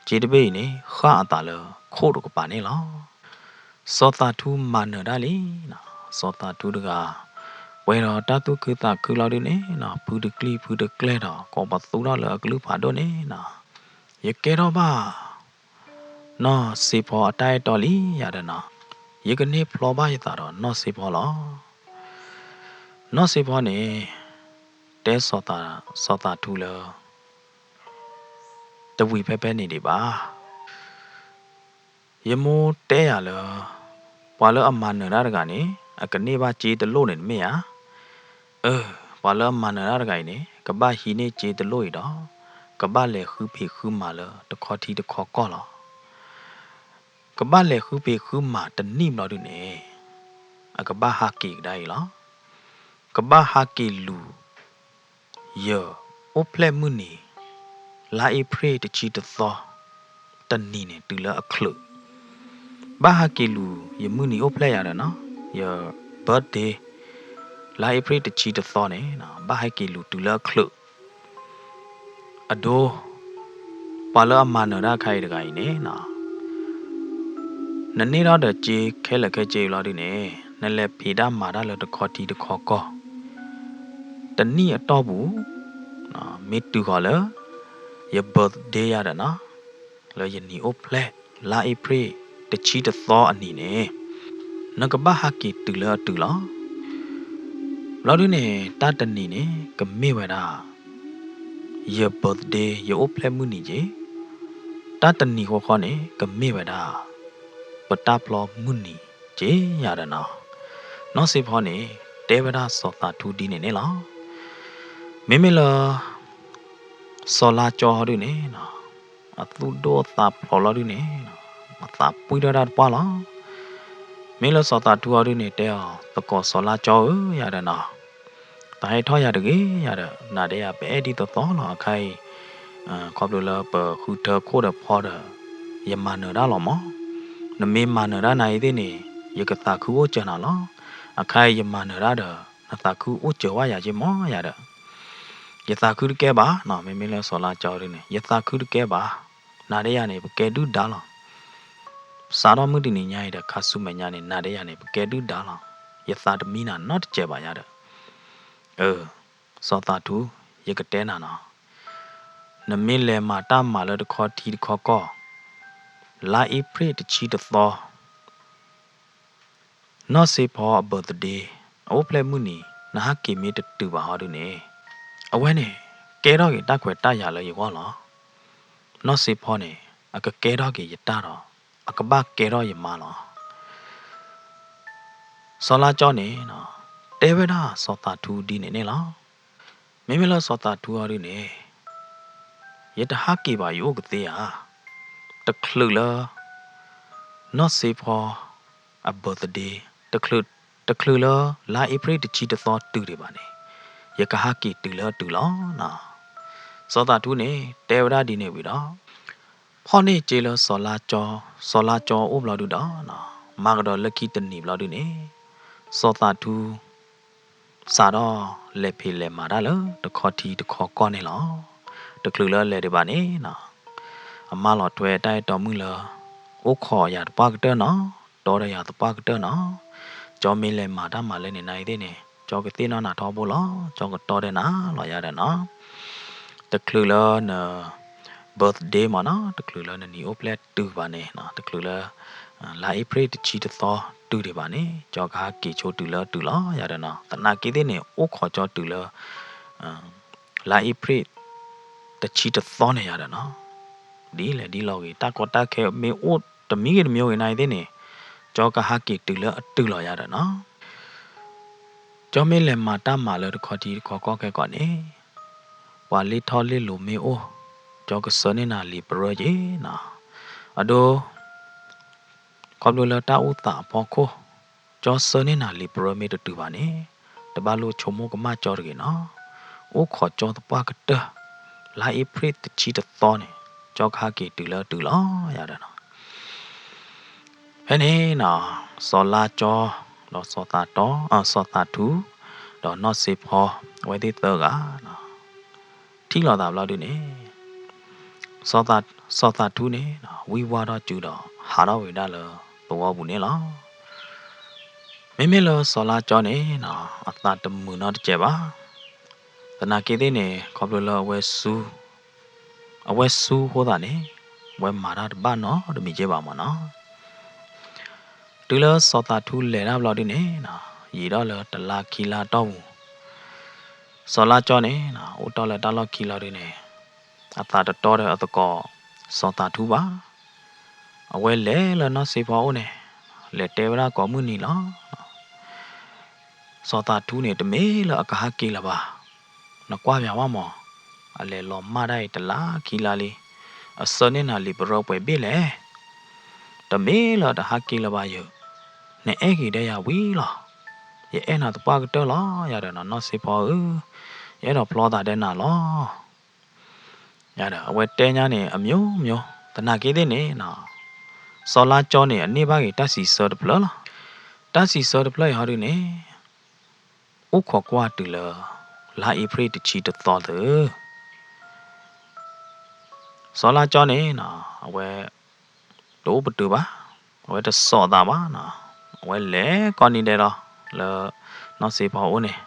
ဒီး စ့တဘ့ၣ်အံၤန့ၣ် ဃၣ်အသးလၢခိၣ်တကပၤန့ၣ်လီၤ. စီၤသးထူမၤနၢၤဒၣ်လံ. စီၤသးထူတဂၤ ပှဲၤဒီးတၢ်သူၣ်ခုသးခုလီၤဒုန့ၣ်နီၤ ဖုတကျံၢ်ဖုတကျဲၢ်ဒီး ကိးပသူထီၣ်လၢအကလုၢ်ဖးဒိၣ်န့ၣ်နီၤ ယကဲထီၣ်ဘၣ် နီၢ်စ့ဖီအတၢ်အဲၣ်တီလံယၤဒီးနီၤ ယကန့ၢ်ဖျီဘၣ်ယသးဒီးနီၢ်စ့ဖီလီၤ. နီၢ်စ့ဖီန့ၣ် တဲစီၤသးထူလၢ တဝံၤဖဲဖဲန့ၣ်ဒံးဘၣ်. ယမိၢ်တဲယၤလၢ ပှၤလၢအမၤနၢၤတၢ်တဂၤန့ၣ် အကန့ၢ်ဘၣ်စ့တလိၣ်န့ၣ်တမ့ၢ်ဧါ. အၢ ပှၤလၢအမၤနၢၤတၢ်တဂၤအံၤန့ၣ် ကဘၣ်ဟံးန့ၢ်စ့တလိၣ်အံၤဒီး ကဘၣ်လဲၤဃုဖံးဃုမၤလၢတခီထံတခီကီၢ်လီၤ. ကဘၣ်လဲၤဃုဖံးဃုမၤတနံၣ်ဘျီဒုန့ၣ် အကဘၣ်ဟးက့ၤကဒါအံၤလီၤ. ကဘၣ်ဟးက့ၤလူၤ ယအိၣ်ဖျဲၣ်မုၢ်နံၤ လါအ့ဖြ့ၣ်တဆံတသီ တနံၤန့ၣ် တုၤလၢအချုး ဘၣ်ဟးက့ၤလူၤယမုၢ်နံၤအိၣ်ဖျဲၣ်ယၤဒီးနီၤ ယ birthday လါအ့ဖြ့ၣ်တဆံတသီန့ၣ် ဘၣ်ဟဲက့ၤလူၤတုၤလၢအချုး အဒိ ပှၤလၢအမၤနၢၤတၢ်ခါအံၤတဂၤအံၤန့ၣ်နီၤ နန့ၢ်ထီၣ်ဒီးစ့ခဲလၢာ်ခဲဆ့အံၤလီၤဒုန့ၣ် နလဲၤဖံးတၢ်မၤတၢ်လၢတခီထံတခီကီၢ် တနံၣ်အတီၢ်ပူၤ မ့ၢ်တုၤဃီၤလၢ ယ birthday ယၤဒီးနီၤ လၢယနံၤအိၣ်ဖျဲၣ် လါအ့ဖြ့ၣ်တဆံတသီအနံၤန့ၣ် နကဘၣ်ဟးက့ၤတုၤလၢအတုၤလီၤ. ဘျီဒုန့ၣ် တၢ်တနံၤန့ၣ် ကမ့ၢ်ဝဲဒၣ် ယ birthday ယအိၣ်ဖျဲၣ်မုၢ်နံၤက့ၤ တၢ်တနံၤဃီဃီန့ၣ် ကမ့ၢ်ဝဲဒၣ် ပတၢ်ဖျီမုၢ်နံၤက့ၤယၤဒီးနီၤ နီၢ်စ့ဖီန့ၣ် တဲဝဲဒၣ်စီၤသးထူဒ်န့ၣ်န့ၣ်လီၤ. မ့မ့ၢ်လၢ စီၤလါကၠီဟီဒုန့ၣ်နီၤ အသူၣ်ဒိၣ်သးဖျိးလီၤဒုန့ၣ် အသးပှံၢ်ထီၣ်ဒၣ်တပှၢ်လီၤ. မ့ၢ်လၢစီၤသးထူဟီဒုန့ၣ် တဲအီၤ သကိးစီၤလါကၠီဧၢ ယၤဒီးနီၤ တၢ်ဟဲထီၣ်ယၤတဂ့ၤ ယၤဒီး နၤဒဲးယၤ ပအဲၣ်ဒ်သိးသိးလီၤ အခါအံၤ ခီဖျိလၢပဃုထၢခိၣ်ဒီးဖီဒီး ယမၤနၢၤတၢ်လီၤမး. နမ့ၢ်မၤနၢၤတၢ်နၤအံၤသ့ၣ်န့ၣ် ယကသးခုအိၣ်စၢၤနၤလီၤ. အခါအံၤယမၤနၢၤတၢ်ဒီး နသးခုအိၣ်စၢၤဝဲယၤက့မး ယၤဒီး ယသးခုတကဲဘၣ်နီၤ မ့မ့ၢ်လၢစီၤလါကၠီဒုန့ၣ် ယသးခုတကဲဘၣ်. နၤဒဲးယၤန့ၣ် ပကဲဒုၣ်ဒါလီၤ. စးထီၣ်မုၢ်တနံၤညါအံၤဒီး ခါဆူမဲာ်ညါန့ၣ် နၤဒဲးယၤန့ၣ် ပကဲဒုၣ်ဒါလီၤ. ယသးတမံနၤနီတစဲးဘၣ်ယၤဒီး အၢ စီၤသးထူ ယကတဲနၤနီၤ နမ့ၢ်လဲၤမၤတၢ်မၤလၢတခီထံတခီကီၢ် လါအ့ဖြ့ၣ်တဆံတသီ နီၢ်စ့ဖီအ birthday အအိၣ်ဖျဲၣ်မုၢ်နံၤ နဟးက့ၤမ့ၢ်တတုၤဘၣ်ဟီဒုန့ၣ် အဝဲန့ၣ် ကဲထီၣ်က့ၤတၢ်ခွဲးတၢ်ယာ်လၢယဂီၢ်လီၤ. နီၢ်စ့ဖီန့ၣ် အကကဲထီၣ်က့ၤယတၢ်ဒီး အကဘၣ်ကဲထီၣ်ယမါလီၤ. စီၤလါကၠီန့ၣ် တဲဝဲဒၣ်စီၤသးထူဒ်န့ၣ်န့ၣ်လီၤ. မ့မ့ၢ်လၢစီၤသးထူအီၤဒုန့ၣ် ယတဟးက့ၤဘၣ်ယအိၣ်ကသ့ဧါ. တချုးလၢ နီၢ်စ့ဖီ အ birthday တချုးလၢလါအ့ဖြ့ၣ်တဆံတသီတုၤဒံးဘၣ်န့ၣ် ယကဟးက့ၤတုၤလၢအတုၤလီၤ. စီၤသးထူန့ၣ် တဲဝဲဒၣ်ဒ်န့ၣ်ဝံၤဒီး ဖီၣ်န့ၢ်စ့လၢ စီၤလါကၠီအိၣ်ဘျီဒုဒီး မၤကဒီးလၢခံတနံၤဘျီဒုန့ၣ် စီၤသးထူ စးထီၣ်လဲၤဖံးလဲၤမၤတၢ်လၢတခီထံတခီကီၢ်န့ၣ်လီၤ. တချုးလၢလဲၤဒံးဘၣ်န့ၣ် အမါလီၤထွဲတၢ်အဲၣ်တီမုၣ်လၢ အိၣ်ခိးယၤသပှၢ်ကတၢၢ်နီၤ, တီဒီးယၤသပှၢ်ကတၢၢ်နီၤ, ကၠီမ့ၢ်လဲၤမၤတၢ်မၤလၢန့ၣ်နၤအံၤသ့ၣ်န့ၣ် ကၠီကသ့ၣ်နီၣ်နၤထီဘိလီၤ, ကၠီကတီဒီးနၤလီၤယၤဒီးနီၤ. တချုးလၢန birthday မးနီၤ, တချုးလၢနနံၤအိၣ်ဖျဲၣ်တုၤဘၣ်န့ၣ်, တချုးလၢ လါအ့ဖြ့ၣ်တဆံတသီတုၤဒံးဘၣ်န့ၣ် ကၠီကဟဲက့ၤဆိတုၤလၢတုၤလီၤယၤဒီးနီၤ. သနာ်က့သ့ၣ်န့ၣ် အိၣ်ခိးကၠီတုၤလၢ လါအ့ဖြ့ၣ်တဆံတသီန့ၣ်ယၤဒီးနီၤ. ဒ်လဲၣ်ဒ်လဲၣ်ဂ့ၤ တၢ်ကီတၢ်ခဲမ့ၢ်အိၣ်တမံၤဂ့ၤတမံၤဂ့ၤနၤအံၤသ့ၣ်န့ၣ် ကၠီကဟဲက့ၤတုၤလၢအတုၤလီၤယၤဒီးနီၤ. ကၠီမ့ၢ်လဲၤမၤတၢ်မၤလၢတခီထံတခီကီၢ်ခဲကီးန့ၣ် ပှၤလ့ၢ်ထီၣ်လ့ၢ်လိၤမ့ၢ်အိၣ် ကၠီကဆှၢန့ၢ်နၤလံာ်ပရၢက့ၤနီၤ. အဒိ ခီဖျိလၢတၢ်အိၣ်သးအဖီခိၣ် ကၠီဆှၢန့ၢ်နၤလံာ်ပရၢမ့ၢ်တတုၤဘၣ်န့ၣ် တဘၣ်လိၣ်ဆိကမိၣ်ကမၣ်ကၠီတဂ့ၤနီၤ. အိၣ်ခိးကၠီသပှၢ်ကတၢၢ်, လါအ့ဖြ့ၣ်တဆံတသီန့ၣ် ကၠီကဟဲက့ၤတုၤလၢအတုၤလီၤ ယၤဒီးနီၤ. ဖဲန့ၣ်နီၤ, စီၤလါကၠီ, ဒီးစီၤသးတီ, စီၤသးထူ, ဒီးနီၢ်စ့ဖီ, အဝဲသ့ၣ်သၢဂၤနီၤ, ထံၣ်လိာ်သးဘျီဒုန့ၣ်, စီၤသးထူန့ၣ် ဝံၢ်ဝါထီၣ်စုဒီး ဟးထီၣ်ဝဲဒၣ်လၢသဝီပူၤန့ၣ်လီၤ. မ့မ့ၢ်လၢစီၤလါကၠီန့ၣ်နီၤ, အသးတမုာ်နီတစဲးဘၣ်. သနာ်က့သ့ၣ်န့ၣ် ခီဖျိလၢအဝဲဆူ, အဝဲဆူအဃိသတးန့ၣ်, အဝဲမၤတၢ်တဘၣ်နီတမံၤက့ဘၣ်မၢ်နီၤ. တုၤလၢစီၤသးထူလဲၤတၢ်ဘျီဒုန့ၣ်, ယံာ်ထီၣ်လၢတလါခံလါတီၢ်ပူၤ, စီၤလါကၠီန့ၣ် အိၣ်တီၢ်လၢတၢ်လီၢ်ခံလီၤဒုန့ၣ်, အသးတတီဒီးအသကိးစီၤသးထူဘၣ်. အဝဲလဲၤလၢနီၢ်စ့ဖီအအိၣ်န့ၣ်, လဲၤတဲဝဲဒၣ်ကိးမုၢ်နံၤလီၤ. စီၤသးထူန့ၣ် တမ့ၢ်လၢအကဟဲက့ၤလၢၤဘၣ်. နကွၢ်ပၠးဝဲမၢ်, အလဲၤလီၤမၢ်ဒၣ်အံၤတလါခံလါလံ, အဆၢန့ၢ်နၤလံာ်ပရၢပှဲၤဘ့ၣ်လဲၣ်. တမ့ၢ်လၢတဟဲက့ၤလၢၤဘၣ်ယၤ, နအဲၣ်က့ၤဒီးယၤဝံၤလီၤ. ယအဲၣ်နၤသပှၢ်ကတၢၢ်လီၤ ယၤဒီးနီၢ်စ့ဖီဧၢ, ယအဲၣ်ဒိးဖျီသးဒီးနၤလီၤ. ယၤဒီး အဝဲတဲညါန့ၣ် အမျိုးမျိုး, သနာ်က့သ့ၣ်န့ၣ်နီၤ, စီၤလါကၠီန့ၣ် အန့ၢ်ဘၣ်က့ၤတၢ်စံးဆၢတဖျၢၣ်လီၤ. တၢ်စံးဆၢတဖျၢၣ်အံၤဟီဒုန့ၣ်, အိၣ်ခိးကွၢ်တုၤလၢ လါအ့ဖြ့ၣ်တဆံတသီသု စီၤလါကၠီန့ၣ်နီၤ အဝဲတအိၣ်ပတုာ်ဘၣ်, အဝဲတစိာ်သးဘၣ်နီၤ, အဝဲလဲၤကိးနံၤဒဲးလီၤ လၢနီၢ်စ့ဖီအအိၣ်န့ၣ်,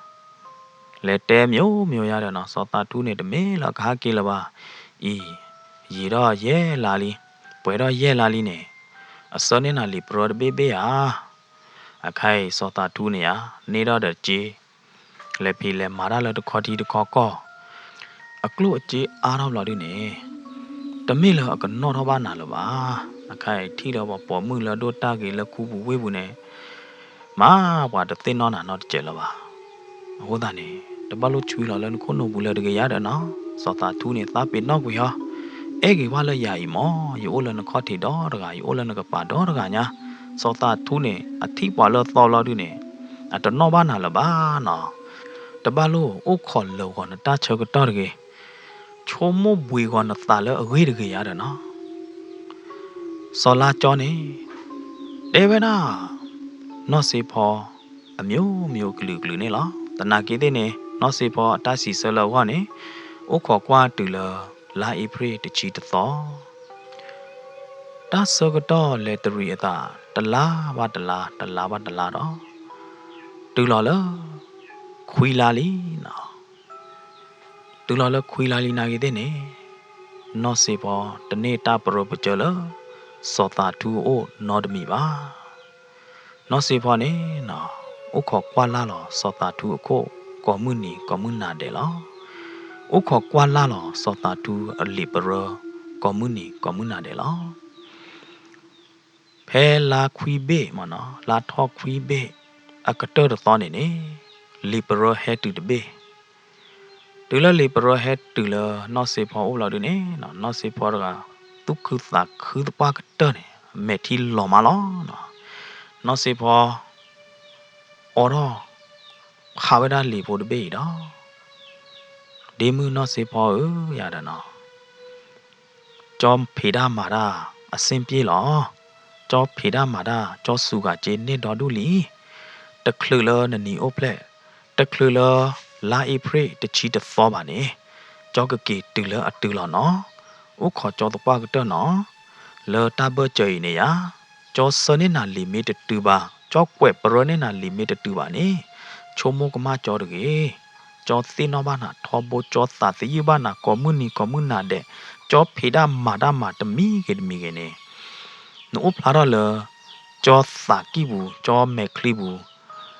လဲၤတဲမျိုးမျိုးယၤဒီးနီၤ, စီၤသးထူန့ၣ် တမ့ၢ်လၢအကဟဲက့ၤလၢၤဘၣ်အံၤ, ယံာ်ထီၣ်ယဲၢ်လါလံ, ပှဲၤထီၣ်ယဲၢ်လါလံန့ၣ်, အဆၢန့ၢ်နၤလံာ်ပရၢတဘ့ၣ်ဘ့ၣ်ဧါ. အခါအံၤစီၤသးထူန့ၣ်ဧါ, န့ၢ်ထီၣ်ဒီးစ့ လဲၤဖံးလဲၤမၤတၢ်လၢတခီထံတခီကီၢ်, အကျိၣ်အစ့အါထီၣ်ဘျီဒုန့ၣ်, တမ့ၢ်လၢအကနီၣ်ထီၣ်ဘၣ်နၤလၢၤဘၣ်. အခါအံၤထံၣ်လၢပှၤပိာ်မုၣ်လၢအဒိၣ်တၢ်ဂ့ၤလၢခူပူၤဝ့ၢ်ပူၤန့ၣ်, မၤပှၤတသ့ၣ်နီၣ်နၤနီတစဲးလၢၤဘၣ်. အဃိသတးန့ၣ်, တဘၣ်လိၣ်ဆွံလီၤလၢနခိၣ်နူာ်ပူၤလၢၤတဂ့ၤယၤဒီးနီၤ. စီၤသးထူန့ၣ် သးပ့ၤနီၣ်ကွံာ်ဟီ, အဲၣ်ဂ့ၤဝဲလၢယၤအံၤမၢ်, ယအိၣ်လၢနခီၣ်ထံးဒီတဂၤ, ယအိၣ်လၢနကပၤဒီတဂၤညါ. စီၤသးထူန့ၣ် အထံၣ်ပှၤလၢသီဘျီဒုန့ၣ်, အတနီၣ်ဘၣ်နၤလၢၤဘၣ်နီၤ. တဘၣ်လိၣ်အိၣ်ခိးလၢာ်ဂီၤနတၢ်ဆၢကတီၢ်တဂ့ၤ, ဆိကမိၣ်ဘှံးဂီၤနသးလၢအဂ့ၢ်တဂ့ၤယၤဒီးနီၤ. စီၤလါကၠီန့ၣ် တဲဝဲဒၣ် နီၢ်စ့ဖီ အမျိုးမျိုးအကလုာ်ကလုာ်န့ၣ်လီၤ. သနာ်က့သ့ၣ်န့ၣ် နီၢ်စ့ဖီအတၢ်စံးဆၢလၢအဂီၢ်န့ၣ်, အိၣ်ခိးကွၢ်တုၤလၢ လါအ့ဖြ့ၣ်တဆံတသီ, တၢ်ဆၢကတီၢ်လဲၤတရံးအသး တလါဘၣ်တလါ, တလါဘၣ်တလါဒီး တုၤလီၤလၢ ခွံလါလံနီၤ. တုၤလီၤလၢခွံလါလံနာ်က့သ့ၣ်န့ၣ်, နီၢ်စ့ဖီတန့ၢ်တၢ်ပရၢပစၢၤလၢ စီၤသးထူအအိၣ်နီတမံၤဘၣ်. နီၢ်စ့ဖီန့ၣ်နီၤ, အိၣ်ခိးကွၢ်လၢ်လီၤစီၤသးထူအခိၣ် ကိးမုၢ်နံၤကိးမုၢ်နၤဒဲးလီၤ. အိၣ်ခိးကွၢ်လၢ်လီၤစီၤသးထူအလံာ်ပရၢ ကိးမုၢ်နံၤကိးမုၢ်နၤဒဲးလီၤ. ဖဲလါခွံဘ့ၣ်မၢ်နီၤ, လါထီၣ်ခွံဘ့ၣ်အကတၢၢ်တသီန့ၣ်န့ၣ်, လံာ်ပရၢဟဲတုၤတဘ့ၣ်. တုၤလၢလံာ်ပရၢဟဲတုၤလၢနီၢ်စ့ဖီအအိၣ်လီၤဒုန့ၣ်, နီၢ်စ့ဖီတဂၤ သူၣ်ခုသးခုသပှၢ်ကတၢၢ်န့ၣ် မဲာ်ထံလီၤမးလီၤ. နီၢ်စ့ဖီ အိးထီၣ်ဖးဝဲဒၣ်လံာ်ဖိတဘ့ၣ်အံၤဒီး, ဒ့မုၣ်နီၢ်စ့ဖီဧၢ, ယၤဒီးနီၤ ကၠီဖံးတၢ်မၤတၢ်အဆင်ပြေလီၤ. ကၠီဖံးတၢ်မၤတၢ် ကၠီစူးကၤစ့န့ၢ်ဒီဒူၣ်လံ. တချုးလၢနနံၤအိၣ်ဖျဲၣ်, တချုးလၢလါအ့ဖြ့ၣ်တဆံတသီဘၣ်န့ၣ်, ကၠီကက့ၤတုၤလၢအတုၤလီၤနီၤ. အိၣ်ခိးကၠီသပှၢ်ကတၢၢ်နီၤ. လၢတၢ်ဘၢၣ်စၢၤအံၤန့ၣ်ယၤ, ကၠီဆှၢန့ၢ်နၤလံာ်မ့ၢ်တတုၤဘၣ်, ကၠီကွဲးပရၢန့ၢ်နၤလံာ်မ့ၢ်တတုၤဘၣ်န့ၣ်, ဆိကမိၣ်ကမၣ်ကၠီတဂ့ၤ. ကၠီသ့ၣ်နီၣ်ဘၣ်နၤထီဘိ, ကၠီသးသယုၢ်ဘၣ်နၤ ကိးမုၢ်နံၤကိးမုၢ်နၤဒဲး, ကၠီဖံးတၢ်မၤတၢ်မၤတမံၤဂ့ၤတမံၤဂ့ၤန့ၣ်, နအိၣ်ဖျါထီၣ်လၢ ကၠီသးကံၢ်ပူၤ, ကၠီမဲာ်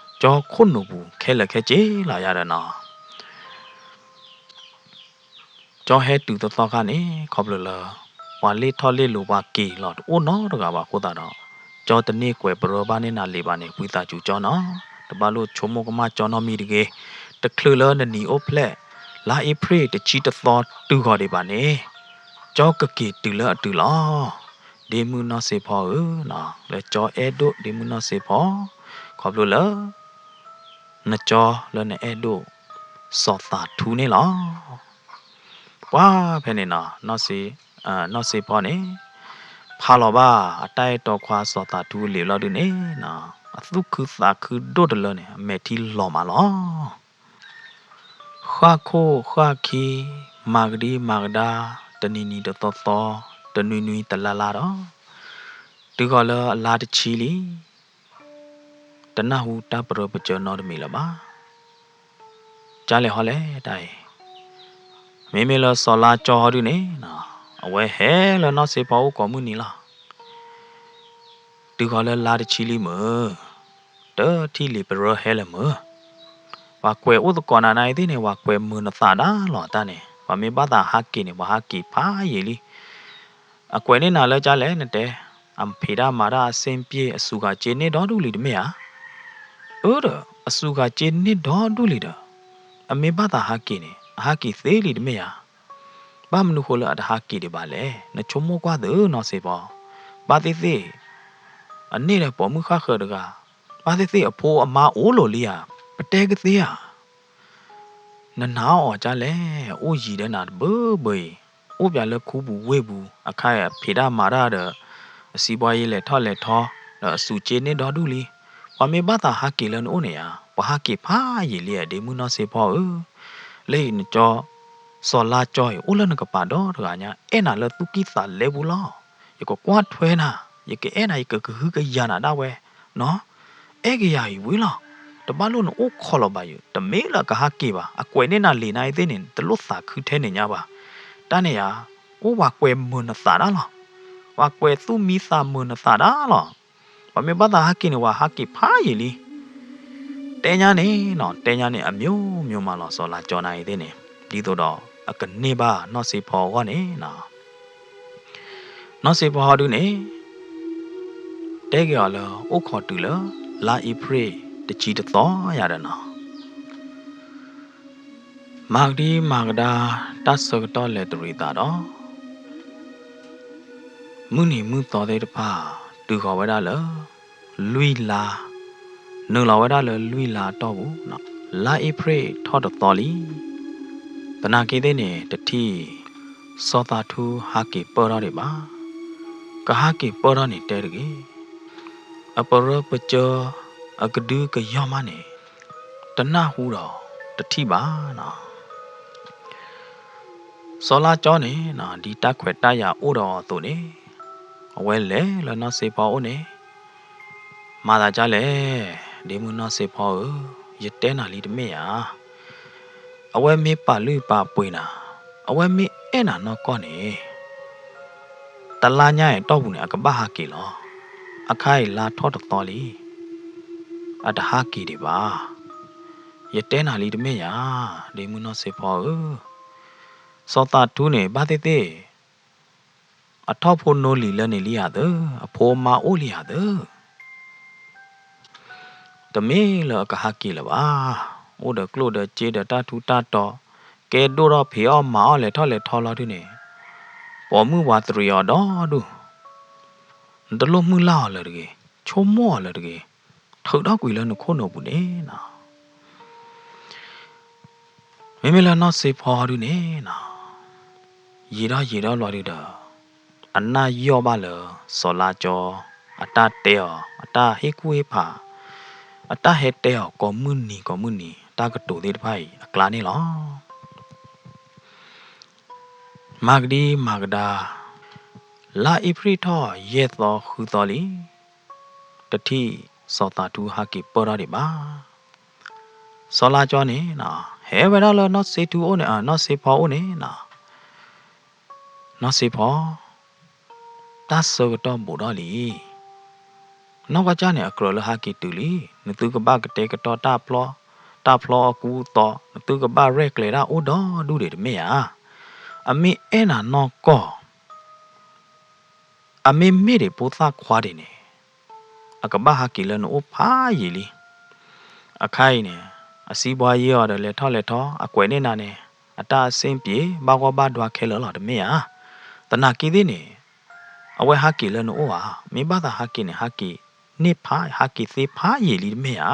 ချံပူၤ, ကၠီခိၣ်နူာ်ပူၤခဲလၢာ်ခဲဆ့လီၤယၤဒီးနီၤ. ကၠီဟဲတုၤသီသီခါန့ၣ် ခီဖျိလၢ ပှၤလ့ၢ်ထီၣ်လ့ၢ်လီၤ ပှၤက့ၤလီၤတအိၣ်နီတဂၤဘၣ်အဃိသတးဒီး, ကၠီတန့ၢ်ကွဲးပရၢဘၣ်န့ၢ်နၤလံာ်ဘၣ်န့ၣ် ဝံသးစူၤကၠီနီၤ. တဘၣ်လိၣ်ဆိကမိၣ်ကမၣ်ကၠီနီတမံၤတဂ့ၤ. တချုးလၢနနံၤအိၣ်ဖျဲၣ်, လါအ့ဖြ့ၣ်တဆံတသီတုၤဃီၤဒံးဘၣ်န့ၣ်, ကၠီကက့ၤတုၤလၢအတုၤလီၤ. ဒ့မုၣ်နီၢ်စ့ဖီဧၢ, လၢကၠီအဲၣ်ဒိးဒ့မုၣ်နီၢ်စ့ဖီ, ခီဖျိလၢ နကၠီလၢနအဲၣ်ဒိၣ် စီၤသးထူန့ၣ်လီၤ. ပှၤဖဲန့ၣ်နီၤ နီၢ်စ့ဖီန့ၣ် ဖးလီၤဘၣ်အတၢ်အဲၣ်တီခွါစီၤသးထူအလံာ်လီၤဒုန့ၣ် အသူၣ်ခုသးခုဒိၣ်တလၢန့ၣ် အမဲာ်ထံလီၤမးလီၤ. ဃၣ်ခိၣ်ဃၣ်ခံ မၤကဒံမၤကဒါ တနံၤနံၤတသီသီ တနွံနွံတလါလါဒီး တုၤဃီၤလၢအလါတဆံလံ တနၢ်ဟူတၢ်ပရၢပစၢၤနီတမံၤလၢၤဘၣ်. ကၢ်လဲၤဟီလဲၤတၢ်အံၤ မ့မ့ၢ်လၢစီၤလါကၠီဟီဒုန့ၣ် အဝဲဟဲလၢနီၢ်စ့ဖီအိၣ်ကိးမုၢ်နံၤလီၤ. တုၤဃီၤလၢလါတဆံလံမုၢ် တထံၣ်လံာ်ပရၢဟဲလၢၤမုၢ် ပှၤကွဲးအိၣ်သကိးနၤနၤအံၤသ့ၣ်န့ၣ် ပှၤကွဲးမုာ်နသးဒၣ်လီၤတၢ်န့ၣ် ပှၤမ့ၢ်ဘၣ်သးဟးက့ၤန့ၣ် ပှၤဟးက့ၤဖးယံာ်လံ. အကွဲးန့ၢ်နၤလၢကၢ်လဲၣ်နတဲ အဖံးတၢ်မၤတၢ်အဆင်ပြေ အစူးဂၤစ့န့ၢ်ဒီဒူၣ်လံတမ့ၢ်ဧါ. အၢဒီး အစူးဂၤစ့န့ၢ်ဒီဒူၣ်လံဒီး အမ့ၢ်ဘၣ်သးဟးက့ၤန့ၣ် အဟးက့ၤသ့လံတမ့ၢ်ဧါ. ဘၣ်မနုၤဃိလၢအတဟးက့ၤဒံးဘၣ်လဲၣ်. နဆိကမိၣ်ကွၢ်သုနီၢ်စ့ဖီ, ဘၣ်သ့ၣ်သ့ၣ် အန့ၢ်ဒီးပိာ်မုၣ်ဃၣ်ဃၢၤတဂၤ, ဘၣ်သ့ၣ်သ့ၣ်အဖိအမါအိၣ်လိၤလံဧါ, ပတဲကသ့ဧါ. နနာ်အီၤကၢ်လဲၣ်, အိၣ်ယံၤဒီးနၤတဘၢဘၢအံၤ, အိၣ်ပၠးလၢခူပူၤဝ့ၢ်ပူၤ, အခါအံၤအဖံးတၢ်မၤတၢ်ဒီး အစီးပွားရေးလဲၤထီၣ်လဲၤထီ, ဒီးအစူးစ့န့ၢ်ဒီဒူၣ်လံ. ပှၤမ့ၢ်ဘၣ်သးဟးက့ၤလၢနအိၣ်န့ၣ်ဧါ, ပှၤဟးက့ၤဖးယံာ်လံဧါ ဒ့မုၣ်နီၢ်စ့ဖီဧၢ. လၢအံၤနကၠီ စီၤလါကၠီအံၤ အိၣ်လၢနကပၤဒီတဂၤညါ, အဲၣ်နၤလၢသူၣ်ကံၢ်သးလဲပူၤလီၤ. ယကကွၢ်ထွဲနၤ, ယကအဲၣ်နၤ, ယကကဟုကယာ်နၤဒၣ်ဝဲ, နီၢ်, အဲၣ်ကယၤအံၤဝံၤလီၤ. တဘၣ်လိၣ်နအိၣ်ခိးလီၤဘၣ်ယၤ, တမ့ၢ်လၢအကဟးက့ၤဘၣ်. အကွဲးန့ၢ်နၤလံာ်နၤအံၤသ့ၣ်န့ၣ် တလိၣ်သးခုထဲန့ၣ်ညါဘၣ်. တၢ်န့ၣ်ဧါ, အိၣ်ပှၤကွဲးမုာ်နသးဒၣ်လီၤ. ပှၤကွဲးသူၣ်မံသးမုာ်နသးဒၣ်လီၤ. ပှၤမ့ၢ်ဘၣ်သးဟးက့ၤန့ၣ် ပှၤဟးက့ၤဖးယံာ်လံ. တဲညါန့ၣ်နီၢ်, တဲညါန့ၣ် အမျိုးမျိုးမးလီၤ. စီၤလါကၠီနၤအံၤသ့ၣ်န့ၣ် ဒ်သိးဒီး အကန့ၢ်ဘၣ်နီၢ်စ့ဖီအဂီၢ်န့ၣ်နီၢ်, နီၢ်စ့ဖီဟီဒုန့ၣ် တဲက့ၤအီၤလၢ အိၣ်ခိးတုၤလၢ လါအ့ဖြ့ၣ်တဆံတသီယၤဒီးနီၢ်, မၤကဒံမၤကဒါ တၢ်ဆၢကတီၢ်လဲၤတရံးသးဒီး မုၢ်နံၤမုၢ်သီသ့ၣ်တဖၣ် တုၤဃီၤဝဲဒၣ်လၢ လွံၢ်လါ, နုာ်လီၤဝဲဒၣ်လၢလွံၢ်လါအတီၢ်ပူၤ, လါအ့ဖြ့ၣ်ထီၣ်တသီလံ. သနာ်က့သ့ၣ်န့ၣ် တထံၣ် စီၤသးထူဟးက့ၤပၢၢ်ထီၣ်ဒံးဘၣ်. ကဟးက့ၤပၢၢ်ထီၣ်န့ၣ်တဲတဂ့ၤ, အပရၢပစၢၤ အကဒုကယီၢ်မးန့ၣ် တနၢ်ဟူဒီးတထံၣ်ဘၣ်နီၢ်. စီၤလါကၠီန့ၣ် ဒ်တၢ်ခွဲးတၢ်ယာ်အိၣ်ဒီးအီၤအသိးန့ၣ်, အဝဲလဲၤလၢနီၢ်စ့ဖီအိၣ်န့ၣ်, မၤသးဒ်လဲၣ်, ဒ့မုၣ်နီၢ်စ့ဖီဧၢ, ယတဲနၤလံတမ့ၢ်ဧါ. အဝဲမ့ၢ်ပာ်လုၢ်ပာ်ပှ့ၤနၤ, အဝဲမ့ၢ်အဲၣ်နၤနီၢ်ကီၢ်န့ၣ်, တလါညါအံၤအတီၢ်ပူၤန့ၣ် အကဘၣ်ဟးက့ၤလီၤ. အခါအံၤလါထီၣ်တသီလံ, အတဟးက့ၤဒံးဘၣ်. ယတဲနၤလံတမ့ၢ်ဧါ, ဒ့မုၣ်နီၢ်စ့ဖီဧၢ. စီၤသးထူန့ၣ် ဘၣ်သ့ၣ်သ့ၣ် အထီၣ်ဖိနိလံၤလၢန့ၣ်လံဧါသၢ, အဖိအမါအိၣ်လံဧါသၢ. တမ့ၢ်လၢအကဟးက့ၤလၢၤဘၣ်. အိၣ်ဒီးကျိၣ်ဒီးစ့ဒီးတၢ်ထူးတၢ်တီၤ, ကဲဒိၣ်ထီၣ်ဖံးအီၣ်မၤအီၣ်လဲၤထီၣ်လဲၤထီလီၤဒုန့ၣ်, ပိာ်မုၣ်ဝၤတရံးအီၤဒီဒူၣ်, နတလိၣ်မုၢ်လၢ်အီၤလၢၤတဂ့ၤ, ဆိကမိၣ်အီၤလၢၤတဂ့ၤ, ထုးထီၣ်ကွံာ်လၢနခိၣ်နူာ်ပူၤန့ၣ်နီၢ်. မ့မ့ၢ်လၢနီၢ်စ့ဖီဒုန့ၣ်နီၢ်, ယံာ်ထီၣ်ယံာ်ထီၣ်ဘျီဒုဒီး, အနၢ်ယီၢ်ဘၣ်လၢ စီၤလါကၠီ အတၢ်တဲအီၤ, အတၢ်ဟ့ၣ်ကူၣ်ဟ့ၣ်ဖး, အတၢ်ဟဲတဲအီၤကိးမုၢ်နံၤကိးမုၢ်နံၤ တၢ်ကတိၤသ့ၣ်တဖၣ်အံၤအကျါန့ၣ်လီၤ. မၤကဒံမၤကဒါ, လါအ့ဖြ့ၣ်ထီၣ်ယဲၢ်သီဃုသီလံ, တထံၣ်စီၤသးထူဟးက့ၤပၢၢ်ထီၣ်ဒံးဘၣ်. စီၤလါကၠီန့ၣ်နီၢ်, ဟဲဝဲဒၣ်လၢနီၢ်စ့ထူအိၣ်န့ၣ်, နီၢ်စ့ဖီအိၣ်န့ၣ်နီၢ်, နီၢ်စ့ဖီ, တၢ်ဆၢကတီၢ်ဘူးထီၣ်လံ. နီၢ်ကီၢ်ကၢ်န့ၣ် အကြၢးလၢဟးက့ၤတုၤလံ. နသုကဘၣ်ကတဲာ်ကတီၤတၢ်ဖျီ, တၢ်ဖျီအကူအသီ, နသုကဘၣ်ရဲၣ်ကျဲၤတၢ်အိၣ်ဒီဒူၣ်ဒံးတမ့ၢ်ဧါ. အမ့ၢ်အဲၣ်နၤနီၢ်ကီၢ် အမ့ၢ်မ့ၢ်ဒံးဖိသၣ်ခွါဒံးန့ၣ်, အကဘၣ်ဟးက့ၤလၢနအိၣ်ဖးယံာ်လံ. အခါအံၤန့ၣ်, အစီးပွားရေးအီၤဒီးလဲၤထီၣ်လဲၤထီ, အကွဲးန့ၢ်နၤန့ၣ်, အတၢ်အဆင်ပြေ, ဘၣ်ဂီၢ်ဘၣ်ဒွါခဲလၢာ်လီၤတမ့ၢ်ဧါ. သနာ်က့သ့ၣ်န့ၣ်, အဝဲဟးက့ၤလၢနအိၣ်ဧါ. မ့ၢ်ဘၣ်သးဟးက့ၤန့ၣ် ဟးက့ၤန့ၢ်ဖး, ဟးက့ၤသ့ဖးယံာ်လံတမ့ၢ်ဧါ.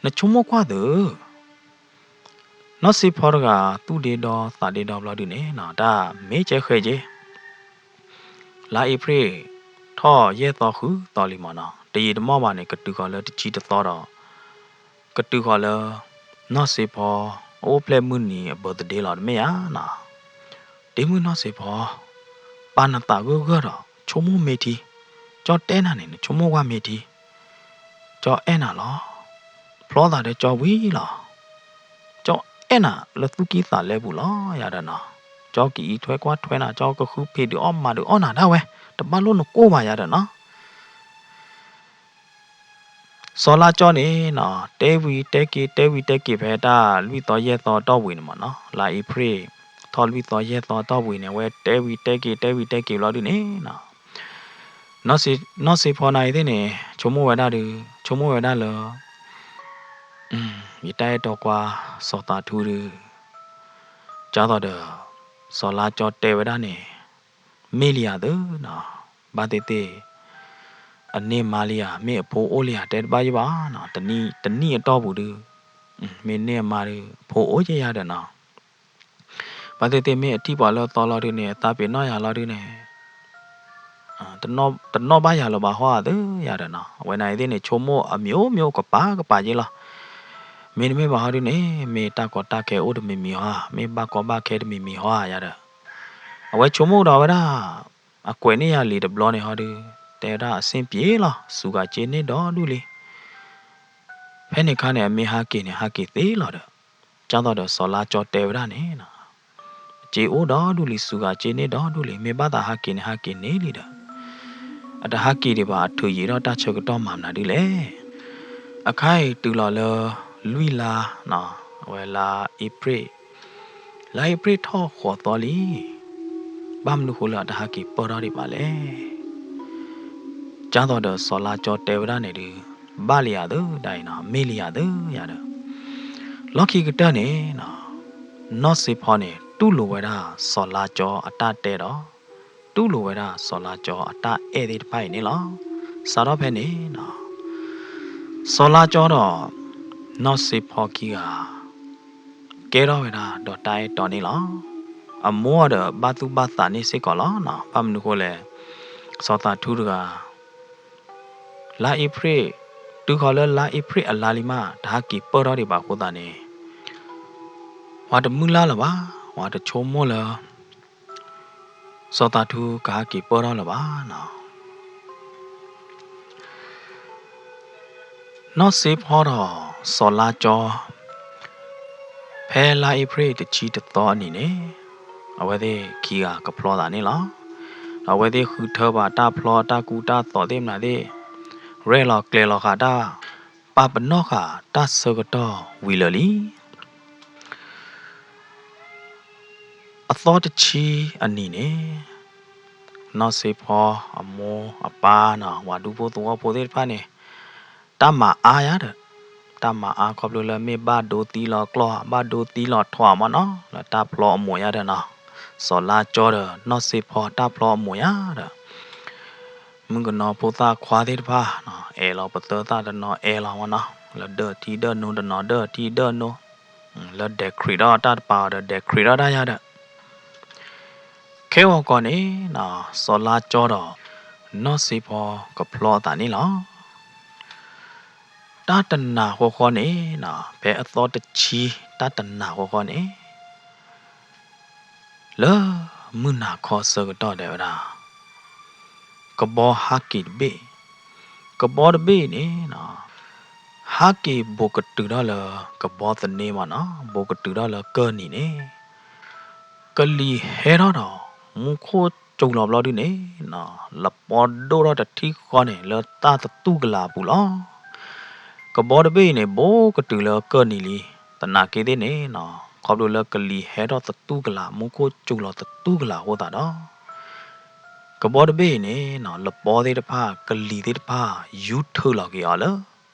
နဆိကမိၣ်ကွၢ်သု, နီၢ်စ့ဖီတဂၤ သူၣ်ဒ့ဒီသးဒ့ဒီဘျီဒုန့ၣ်နီၤ တၢ်မ့ၢ်ကဲဃဲက့ လါအ့ဖြ့ၣ် ထီၣ်ယဲၢ်သီဃုသီလံမ့ၢ်နီၤ, တယံာ်တမီၢ်ဘၣ်န့ၣ် ကတုၤဃီၤလၢတဆံတသီဒီး ကတုၤဃီၤလၢ နီၢ်စ့ဖီ အအိၣ်ဖျဲၣ်မုၢ်နံၤအ birthday လီၤတမ့ၢ်ဧါနီၤ. ဒ့မုၣ်နီၢ်စ့ဖီ ပာ်နသးဂၢၢ်ဂၢၢ်ဒီး ဆိကမိၣ်မ့ၢ်ထံ, ကၠီတဲနၤန့ၣ် နဆိကမိၣ်ကွၢ်မ့ၢ်ထံ, ကၠီအဲၣ်နၤလီၤ. ဖျီသးဒီးကၠီဝံၤလီၤ. ကၠီအဲၣ်နၤလၢသူၣ်ကံၢ်သးလဲပူၤလီၤယၤဒီးနီၤ, ကၠီကအံးထွဲကွၢ်ထွဲနၤ, ကၠီကဃုဖံးဒုးအီၣ်မၤဒုးအီၣ်နၤဒၣ်ဝဲ, တဘၣ်လိၣ်နကိၢ်ဘၣ်ယၤဒီးနီၤ. စီၤလါကၠီန့ၣ်နီၤ တဲဝံၤတဲက့ၤ တဲဝံၤတဲက့ၤ ဖဲတၢ်လွံၢ်သီယဲၢ်သီတီၢ်ဝံၤန့ၣ်မ့ၢ်နီၤ, လါအ့ဖြ့ၣ် ထီၣ်လွံၢ်သီယဲၢ်သီတီၢ်ဝံၤန့ၣ် အဝဲတဲဝံၤတဲက့ၤ တဲဝံၤတဲက့ၤဘျီဒုန့ၣ်နီၤ, နီၢ်စ့ဖီနၤအံၤသ့ၣ်န့ၣ် ဆိကမိၣ်ဝဲဒၣ်ဒုး ဆိကမိၣ်ဝဲဒၣ်လၢ ယတၢ်အဲၣ်တီကွၢ်စီၤသးထူဒုး ကၢ်သိးဒီး စီၤလါကၠီတဲဝဲဒၣ်န့ၣ် မ့ၢ်လံယၤသုနီၤ, ဘၣ်သ့ၣ်သ့ၣ် အန့ၢ်မါလံယၤ မ့ၢ်အဖိအိၣ်လံယၤ တဲတဘၣ်ယံၣ်ဘၣ်နီၤ, တနံၣ်အတီၢ်ပူၤဒုး မ့ၢ်န့ၢ်အမါဒုး အဖိအိၣ်က့ယၤဒီးနီၤ, ဘၣ်သ့ၣ်သ့ၣ်မ့ၢ်အထံၣ်ပှၤလၢအသီလီၤဒုးန့ၣ် အသးပ့ၤနီၣ်ယၤလီၤဒုးန့ၣ် တနီၣ်ဘၣ်ယၤလၢၤဘၣ်ဟီဧါသုယၤဒီးနီၤ, အဝဲန့ၣ်အံၤသ့ၣ်န့ၣ် ဆိကမိၣ်အမျိုးမျိုးကပၤကပၤက့လီၤ. မ့တမ့ၢ်ဘၣ်ဟီဒုးန့ၣ် မ့ၢ်တၢ်ကီတၢ်ခဲအိၣ်တမံၤမံၤဟီဧါ, မ့ၢ်ဘၣ်ကီဘၣ်ခဲတမံၤမံၤဟီဧါယၤဒီး အဝဲဆိကမိၣ်ဒီးဝဲဒၣ် အကွဲးန့ၢ်ယၤလံာ်တဘျီန့ၣ်ဟီဒုး တဲဝဲဒၣ်အဆင်ပြေလီၤ, စူးကၤက့န့ၢ်ဒီဒူၣ်လံ. ဖဲန့ၣ်ခါန့ၣ် အမ့ၢ်ဟးက့ၤန့ၣ် ဟးက့ၤသ့လီၤဒီး ကၢ်သိးဒီးစီၤလါကၠီတဲဝဲဒၣ်န့ၣ် က့အိၣ်ဒီဒူၣ်လံ စူးကၤက့န့ၢ်ဒီဒူၣ်လံ မ့ၢ်ဘၣ်သးဟးက့ၤန့ၣ် ဟးက့ၤန့ၢ်လံဒီး အတဟးက့ၤဒံးဘၣ် အထုးယံာ်ထီၣ်တၢ်ဆၢကတီၢ်မၤမနုၤဒ်လဲၣ်. အခါအံၤတုၤလီၤလၢ လွံၢ်လါ အဝဲလါအ့ဖြ့ၣ် လါအ့ဖြ့ၣ်ထီၣ်ဃိးသီလံ, ဘၣ်မနုၤဃိလၢအတဟးက့ၤပၢၢ်ထီၣ်ဒံးဘၣ်လဲၣ်. ကၢ်သိးဒီးစီၤလါကၠီတဲဝဲဒၣ်န့ၣ်ဒုး ဘၣ်လံယၤသုဒ်အံၤနီၤ, မ့ၢ်လံယၤသုယၤဒီး လီၢ်ခံကတၢၢ်န့ၣ် နီၢ်စ့ဖီန့ၣ် တူၢ်လိာ်ဝဲဒၣ်စီၤလါကၠီအတၢ်တဲဒီး တူၢ်လိာ်ဝဲဒၣ်စီၤလါကၠီအတၢ်အဲၣ်သ့ၣ်တဖၣ်အံၤန့ၣ်လီၤ. စးထီၣ်ဖဲန့ၣ် စီၤလါကၠီဒီး နီၢ်စ့ဖီခံဂၤ ကဲထီၣ်ဝဲဒၣ်ဒီးတၢ်အဲၣ်တီန့ၣ်လီၤ. အမိၢ်ဒီးဘၣ်သူၣ်ဘၣ်သးန့ၣ်စ့ၢ်ကီးလီၤ. ဘၣ်မနုၤဃိလဲၣ်, စီၤသးထူတဂၤ လါအ့ဖြ့ၣ် တုၤဃီၤလၢလါအ့ဖြ့ၣ်အလါလံမး တဟးက့ၤပၢၢ်ထီၣ်ဒံးဘၣ်အဃိသတးန့ၣ် ပှၤတမုၢ်လၢ်လၢၤဘၣ်, ပှၤတဆိကမိၣ်လၢ စီၤသးထူကဟးက့ၤပၢၢ်ထီၣ်လၢၤဘၣ်နီၤ. နီၢ်စ့ဖီဒီးစီၤလါကၠီ ဖဲလါအ့ဖြ့ၣ်တဆံတသီအနံၤန့ၣ် အဝဲသ့ၣ်ခံဂၤကဖျီသးန့ၣ်လီၤ. ဒီးအဝဲသ့ၣ်ဃုထၢဘၣ်တၢ်ဖျီတၢ်ကူတၢ်သိးသ့ၣ်မနုၤသ့ၣ် ရဲၣ်လီၤကျဲၤလီၤဃာ်တၢ် ပာ်ပနီၣ်ဃာ်တၢ်ဆၢကတီၢ်ဝံၤလၢာ်လံ. အသီတဆံအနံၤန့ၣ် နီၢ်စ့ဖီအမိၢ်အပၢ်နီၤ ပှၤဒူဖိသဝီဖိသ့ၣ်တဖၣ်န့ၣ် တၢ်မၤအါယၤဒီး တၢ်မၤအါခီဖျိလၢမ့ၢ်ဘၣ်ဒိသံလီၤကျီၢ် ဘၣ်ဒိသံလီၤထွးမးနီၤ လၢတၢ်ဖျီအမိၢ်ယၤဒီးနီၤ စီၤလါကၠီဒီးနီၢ်စ့ဖီတၢ်ဖျီအမိၢ်ယၤဒီး မုၣ်ကနီၤဖိသၣ်ခွါသ့ၣ်တဖၣ် အဲၣ်လီၤပသၢသၣ်တနီၤအဲၣ်လီၤမးနီၤ လၢဒၢၣ်ထံဒၢၣ်နိတနီၤဒၢၣ်ထံဒၢၣ်နိ လၢဒဲးခရံာ်ဒီးတၢ်တပၤအီၤဒီးဒဲးခရံာ်ဒီးတၢ်ယၤဒီး ခဲဂီၤကီၢ်န့ၣ် စီၤလါကၠီဒီး နီၢ်စ့ဖီကဖျီအသးန့ၣ်လီၤ. တၢ်တနၤဃီဃီန့ၣ် ဖဲအသီတဆံ တၢ်တနၤဃီဃီန့ၣ် လၢမုၢ်နၤခီဆၢကတီၢ်ဒဲးဝဲဒၣ် ကဘီဟးက့ၤတဘ့ၣ်, ကဘီတဘ့ၣ်အံၤန့ၣ် ဟးက့ၤဘိးကတုၤထီၣ်လၢကဘီသန့မးနီၤ ဘိးကတုၤထီၣ်လၢကၢၢ်နံၤန့ၣ် ကလံၤဟဲထီၣ်ဒီး မူခိၣ်စူၤလီၤဘျီဒုန့ၣ် လပီဒိၣ်ထီၣ်တထံၣ်ဃီန့ၣ် လၢတၢ်သတူၢ်ကလာ်အပူၤလီၤ. ကဘီတဘ့ၣ်အံၤန့ၣ် ဘိးကတုၤလၢကၢၢ်နံၤလံ. သနာ်က့သ့ၣ်န့ၣ် ခီဖျိလၢကလံၤဟဲထီၣ်သတူၢ်ကလာ် မူခိၣ်စူၤလီၤသတူၢ်ကလာ်အဃိသတးဒီး ကဘီတဘ့ၣ်အံၤန့ၣ် လပီသ့ၣ်တဖၣ် ကလံၤသ့ၣ်တဖၣ် ယူၤထုးလီၤက့ၤအီၤလၢ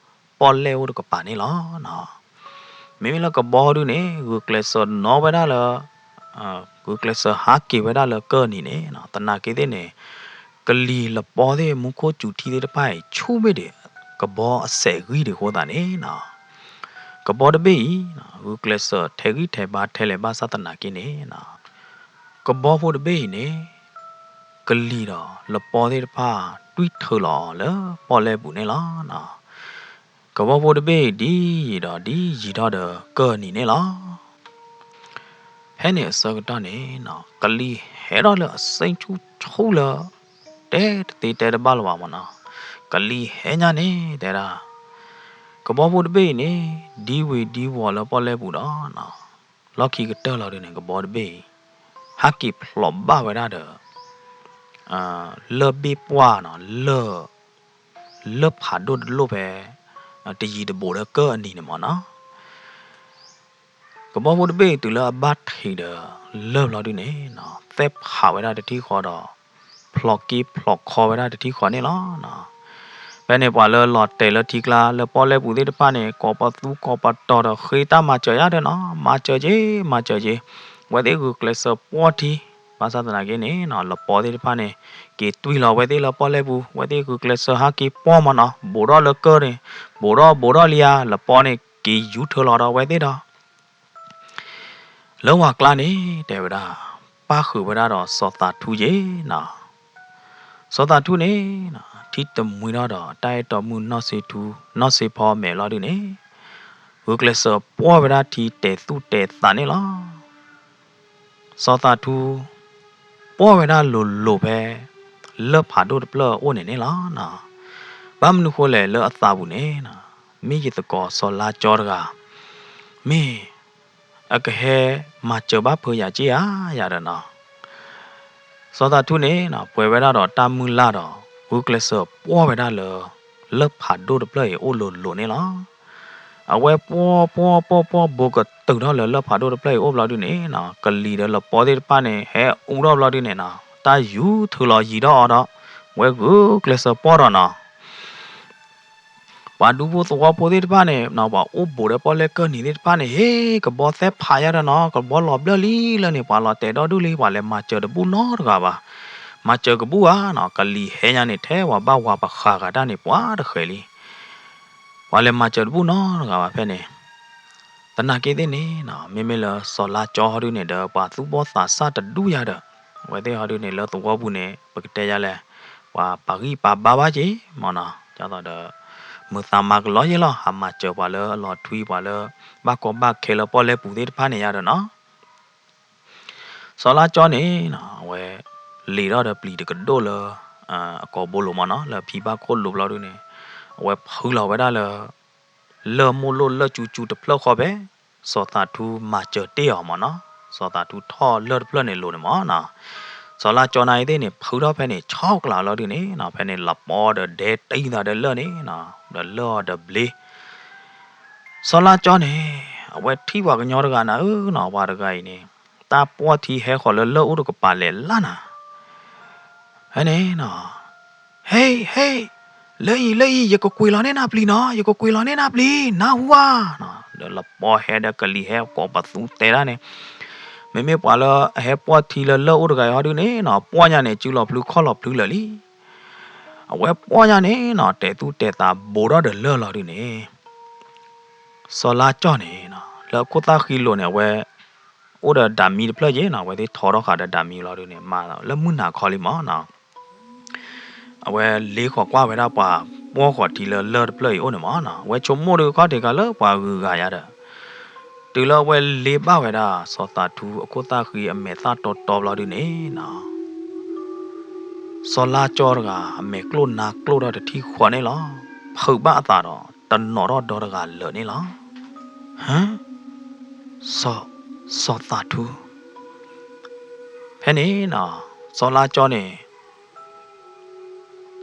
ပီၣ်လဲၣ်အိၣ်တကပၤန့ၣ်လီၤ. မ့မ့ၢ်လၢကဘီဒုန့ၣ် ဂုာ်ကျဲးစၢးနီၣ်ဝဲဒၣ်လၢ ဂုာ်ကျဲးစၢးဟးက့ၤဝဲဒၣ်လၢကၢၢ်နံၤန့ၣ် သနာ်က့သ့ၣ်န့ၣ် ကလံၤလပီသ့ၣ် မူခိၣ်စူၤထံသ့ၣ်တဖၣ်အံၤ ဆူၣ်ဘ့ၣ်ဒံး ကဘီအစဲးဂံၢ်ဒံးအဃိသတးန့ၣ် ကဘီတဘ့ၣ်အံၤ ဂုာ်ကျဲးစၢးထဲးဂံၢ်ထဲးဘါထဲလဲၣ်ဘၣ်ဆၣ်သနာ်က့န့ၣ် ကဘီဖိတဘ့ၣ်အံၤန့ၣ် ကလံၤဒီးလပီသ့ၣ်တဖၣ်တွံၢ်ထၢလီၤအီၤလၢပီၣ်လဲၣ်ပူၤန့ၣ်လီၤ. ကဘီဖိတဘ့ၣ်အံၤဒ်ယံာ်ဒီးဒ်ယံာ်ထီၣ်ဒီးကၢၢ်နံၤန့ၣ်လီၤ. ဖဲန့ၣ်အဆၢကတီၢ်န့ၣ် ကလံၤဟဲထီၣ်လၢအစ့ဆူၣ်ဆူၣ်လၢ တဲတသ့တဲတဘၣ်လၢၤဘၣ်မၢ်နီၤ, ကလံၤဟဲညါန့ၣ်တဲဒၣ်, ကဘီဖိတဘ့ၣ်အံၤန့ၣ် ဒ်ဝ့ၤဒ်ဝီၤလၢပီၣ်လဲၣ်ပူၤဒီး လီၢ်ခံကတၢၢ်လီၤဒုန့ၣ် ကဘီတဘ့ၣ်အံၤ ဟဲက့ၤဖျိးဘၣ်ဝဲဒၣ်ဒီး လၢၢ်ဘ့ၣ်ပှၢ်နီၤ, လၢၢ်, လၢၢ်ဖးဒိၣ်တလိၣ်ဖဲ တယံၤတဘူးဒီးကၢၢ်အနံၤန့ၣ်မၢ်နီၤ. ကဘီဖိတဘ့ၣ်အံၤတုၤလၢအဘၣ်ထံးဒီး လၢၢ်ဘျီဒုန့ၣ် သဲးဖးဝဲဒၣ်တထံၣ်ဃီဒီး ဖျိးက့ဖျိးခီဝဲဒၣ်တထံၣ်ဃီန့ၣ်လီၤ. ဖဲန့ၣ်ပှၤလၢလီၤတဲာ်လၢထံကျါလၢပီၣ်လဲၣ်ပူၤသ့ၣ်တဖၣ်န့ၣ် ကိးပသူကိးပတီၤဒီးဃ့တၢ်မၤစၢၤယါဒီးနီၤ, မၤစၢၤက့ၤ မၤစၢၤက့ၤ, ဝဲသ့ၣ်ဂုာ်ကျဲးစၢးပီၢ်ထံ, ဘၣ်ဆၣ်သနာ်က့န့ၣ် လပီသ့ၣ်တဖၣ်န့ၣ် က့ၤတွံၢ်လီၤဝဲသ့ၣ်လၢပီၣ်လဲၣ်ပူၤ, ဝဲသ့ၣ်ဂုာ်ကျဲးစၢးဟဲက့ၤပီၢ်မၢ်နီၤ, ဘူးထီၣ်လၢကၢၢ်န့ၣ်, ဘူးထီၣ်ဘူးထီၣ်လံဧါ, လပီန့ၣ် က့ၤယူၤထၢလီၤဒီးဝဲသ့ၣ်ဒီး လၢဝၤကျါန့ၣ် တဲဝဲဒၣ်, ပၣ်ဃုာ်ဝဲဒၣ်ဒီးစီၤသးထူက့ၤနီၤ. စီၤသးထူန့ၣ် ထံၣ်တမှံထီၣ်ဒီးတၢ်အဲၣ်တီမုၣ်နီၢ်စ့ထူ, နီၢ်စ့ဖီမဲာ်လီၤဒုန့ၣ် ဂုာ်ကျဲးစၢးပီၢ်ဝဲဒၣ်ထံတဲာ်သူၣ်တဲာ်သးန့ၣ်လီၤ. စီၤသးထူ ပီၢ်ဝဲဒၣ်လိၤလိၤဖဲ လၢၢ်ဖးဒိၣ်တဖျၢၣ်အအိၣ်န့ၣ်န့ၣ်လီၤ. ဘၣ်မနုၤဃိလဲၣ်လၢအသးပူၤန့ၣ် မ့ၢ်ယသကိးစီၤလါကၠီတဂၤ မ့ၢ် အကဟဲမၤစၢၤဘၣ်ဖုးယၤက့ၢ်ဧါယၤဒီးနီၤ. စီၤသးထူန့ၣ် ပှဲၤဝဲဒၣ်ဒီးတၢ်မုၢ်လၢ်ဒီး ဂုာ်ကျဲးစၢးပီၢ်ဝဲဒၣ်လၢ လၢၢ်ဖးဒိၣ်တဖျၢၣ်အံၤအိၣ်လိၤလိၤန့ၣ်လီၤ. အဝဲပီၢ်ပီၢ်ပီၢ်ပီၢ် ဘူးကတုၤထီၣ်လၢလၢၢ်ဖးဒိၣ်တဖျၢၣ်အံၤအိၣ်ဘျီဒုန့ၣ်နီၤ, ကလံၤဒီးလပီသ့ၣ်တဖၣ်န့ၣ် ဟဲအူထီၣ်ဘျီဒုန့ၣ်နီၤ, တၢ်ယူၤထုးလီၤယံၤထီၣ်အီၤဒီး ဝဲဂုာ်ကျဲးစၢးပီၢ်ဒီးနီၤ ပှၤဒူဖိသဝီဖိသ့ၣ်တဖၣ်န့ၣ် ပှၤအိၣ်ဘူးဒီးပီၣ်လဲၣ်ကၢၢ်နံၤသ့ၣ်တဖၣ်န့ၣ် ဟ့ၣ် ကဘီသဲးဖးယါဒီးနီၤ, ကဘီလီၤဘျၢၣ်လံလၢန့ၣ် ပှၤလီၤတဲာ်ဒီဒူၣ်လံ, ပှၤလဲၤမၤစၢၤတဘူၣ်နီတဂၤဘၣ်. မၤစၢၤကဘူၣ်ဧါနီၤ, ကလံၤဟဲညါန့ၣ် ထဲပှၤဘၣ်ဝၤပဃးဂၤတၢ်န့ၣ် ပှၤတဃဲၤလံ. ပှၤလဲၤမၤစၢၤတဘူၣ်နီတဂၤဘၣ်ဖဲန့ၣ် သနာ်က့သ့ၣ်န့ၣ်နီၤ, မ့မ့ၢ်လၢစီၤလါကၠီဟီဒုန့ၣ်ဒီး ပှၤသူၣ်ဘီၣ်သးစၢ်တဒူၣ်ယါဒီး အဝဲသ့ၣ်ဟီဒုန့ၣ် လၢသဝီပူၤန့ၣ် ပကတဲယါလဲၣ်, ပှၤပာ်ဂံၢ်ပာ်ဘါဘၣ်က့ၤမၢ်နီၤ, ဒ်သိးဒီး မုာ်သးမၤကလီယဲလီၤ, ဟးမၤစၢၤပှၤလၢအလီၤထွံပှၤလၢ ဘၣ်ကီဘၣ်ခဲလၢပီၣ်လဲၣ်ပူၤသ့ၣ်တဖၣ်န့ၣ်ယါဒီးနီၤ စီၤလါကၠီန့ၣ်နီၤ အဝဲ လံာ်ထီၣ်ဒီးပျံၤတကဒိၣ်လၢ အကိာ်ဘိလိၤမၢ်နီၤ, လၢဖံဘၣ်ခိၣ်လိၤဘျီဒုန့ၣ် အဝဲဖုလီၤဝဲဒၣ်လၢ လၢၢ်မိၢ်လိၣ်လၢၢ်ကၠူကၠူတဖျၢၣ်ဃီဖဲ စီၤသးထူမၤစၢၤတ့ၢ်အီၤမၢ်နီၤ, စီၤသးထူထီၣ်လၢၢ်တဖျၢၣ်န့ၣ်လိၤန့ၣ်မၢ်နီၤ, စီၤလါကၠီနၤအံၤသ့ၣ်န့ၣ် ဖုထီၣ်ဖဲန့ၣ် ဆီကျးလီၤဒုန့ၣ်နီၤ, ဖဲန့ၣ်လပီဒီးဒဲတံၢ်သးဒီးလၢၢ်န့ၣ်နီၤ, ဒီးလၢၢ်အီၤဒီးဘျ့ စီၤလါကၠီန့ၣ် အဝဲထံၣ်ပှၤကညီတဂၤနၤဧၢနီၤ, ပှၤတဂၤအံၤန့ၣ် တၢ်ပီၢ်ထံဟဲဃီၤလၢလၢၢ်အိၣ်တကပၤလဲာ်လၢ်နၤ, ဖဲန့ၣ်နီၤ, ဟ့ၣ် ဟ့ၣ် လၢအံၤ လၢအံၤ ယကကွံာ်လီၤန့ၢ်နၤပျံၤနီၤ, ယကကွံာ်လီၤန့ၢ်နၤပျံၤ နၢ်ဟူဧါ, ဒီးလပီဟဲဒီးကလံၤဟဲကိးပသူတဲဒၣ်န့ၣ်, မ့မ့ၢ်ပှၤလၢအဟဲပီၢ်ထံလၢလၢၢ်အိၣ်တဂၤအံၤဟီဒုန့ၣ်နီၤ, ပီၢ်ညါန့ၣ် စုလီၤဖျုခီၣ်လီၤဖျုလၢာ်လံ အဝဲပီၢ်ညါန့ၣ်နီၤ တဲာ်သူၣ်တဲာ်သးဘူးထီၣ်ဒီးလၢၢ်လီၤဒုန့ၣ်, စီၤလါကၠီန့ၣ်နီၤ လၢအခိၣ်သၣ်ဃံလိၤန့ၣ် အဝဲ အိၣ်ဒီးဒးမံတဖျၢၣ်က့နီၤ, အဝဲသ့ၣ်ထီထီၣ်ဃာ်ဒီးဒးမံလီၤဒုန့ၣ် မၤလၢမုၢ်နၤခီလံမၢ်နီၤ အဝဲလ့ဃီၤကွၢ်ဝဲဒၣ်ပှၤပီၢ်ဃီၤထံလၢလၢၢ်တဖျၢၣ်အံၤအိၣ်န့ၣ်မၢ်နီၤ, အဝဲဆိကမိၣ်ဒုခီၣ်ထံးခါလၢပှၤဂုၤဂၤယါဒီး, တုၤလၢအဝဲလ့ဘၣ်ဝဲဒၣ် စီၤသးထူအခိၣ်သၣ်ဃံအမဲာ်သၣ်တီတီဘျီဒုန့ၣ်နီၤ စီၤလါကၠီတဂၤ အမဲာ်ကျိၣ်နါကျိၣ်ထီၣ်တထံၣ်ဃီန့ၣ်လီၤ. ဖုးဘၣ်အသးဒီး တနီၤထီၣ်ဒီတဂၤလၢာ်န့ၣ်လီၤ. ဟၢ, စီၤ, စီၤသးထူ, ဖဲန့ၣ်နီၤ စီၤလါကၠီန့ၣ်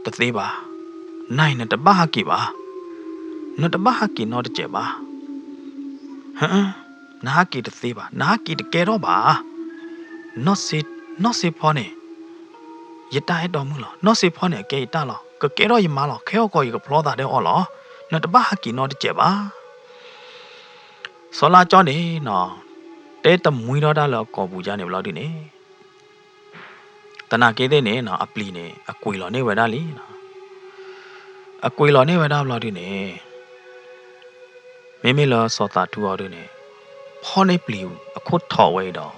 တသ့ဘၣ်, နၤအံၤနတဘၣ်ဟးက့ၤဘၣ်, နတဘၣ်ဟးက့ၤနီတစဲးဘၣ်. ဟၢ, နဟးက့ၤတသ့ဘၣ်, နဟးက့ၤတကဲထီၣ်ဘၣ်. နီၢ်စ့, နီၢ်စ့ဖီန့ၣ် ယတၢ်အဲၣ်တီမုၣ်လီၤ. နီၢ်စ့ဖီန့ၣ် အကဲယတၢ်လီၤ. ကကဲထီၣ်ယမါလီၤ. ခဲအံၤကီးယကဖျီသးဒီးအီၤလီၤ. နတဘၣ်ဟးက့ၤနီတစဲးဘၣ်. စီၤလါကၠီန့ၣ်နီၤ တဲတမှံထီၣ်တၢ်လၢအကိာ်ပူၤယါန့ၣ်ဘျီဒုန့ၣ်, သနာ်က့သ့ၣ်န့ၣ်နီၤ အပျံၤန့ၣ် အကွံာ်လီၤန့ၢ်ဝဲဒၣ်လံ. အကွံာ်လီၤန့ၢ်ဝဲဒၣ်ဘျီဒုန့ၣ် မ့မ့ၢ်လၢစီၤသးထူအီၤဒုန့ၣ် ဖီၣ်န့ၢ်ပျံၤအခိၣ်ထီးဝဲအံၤဒီး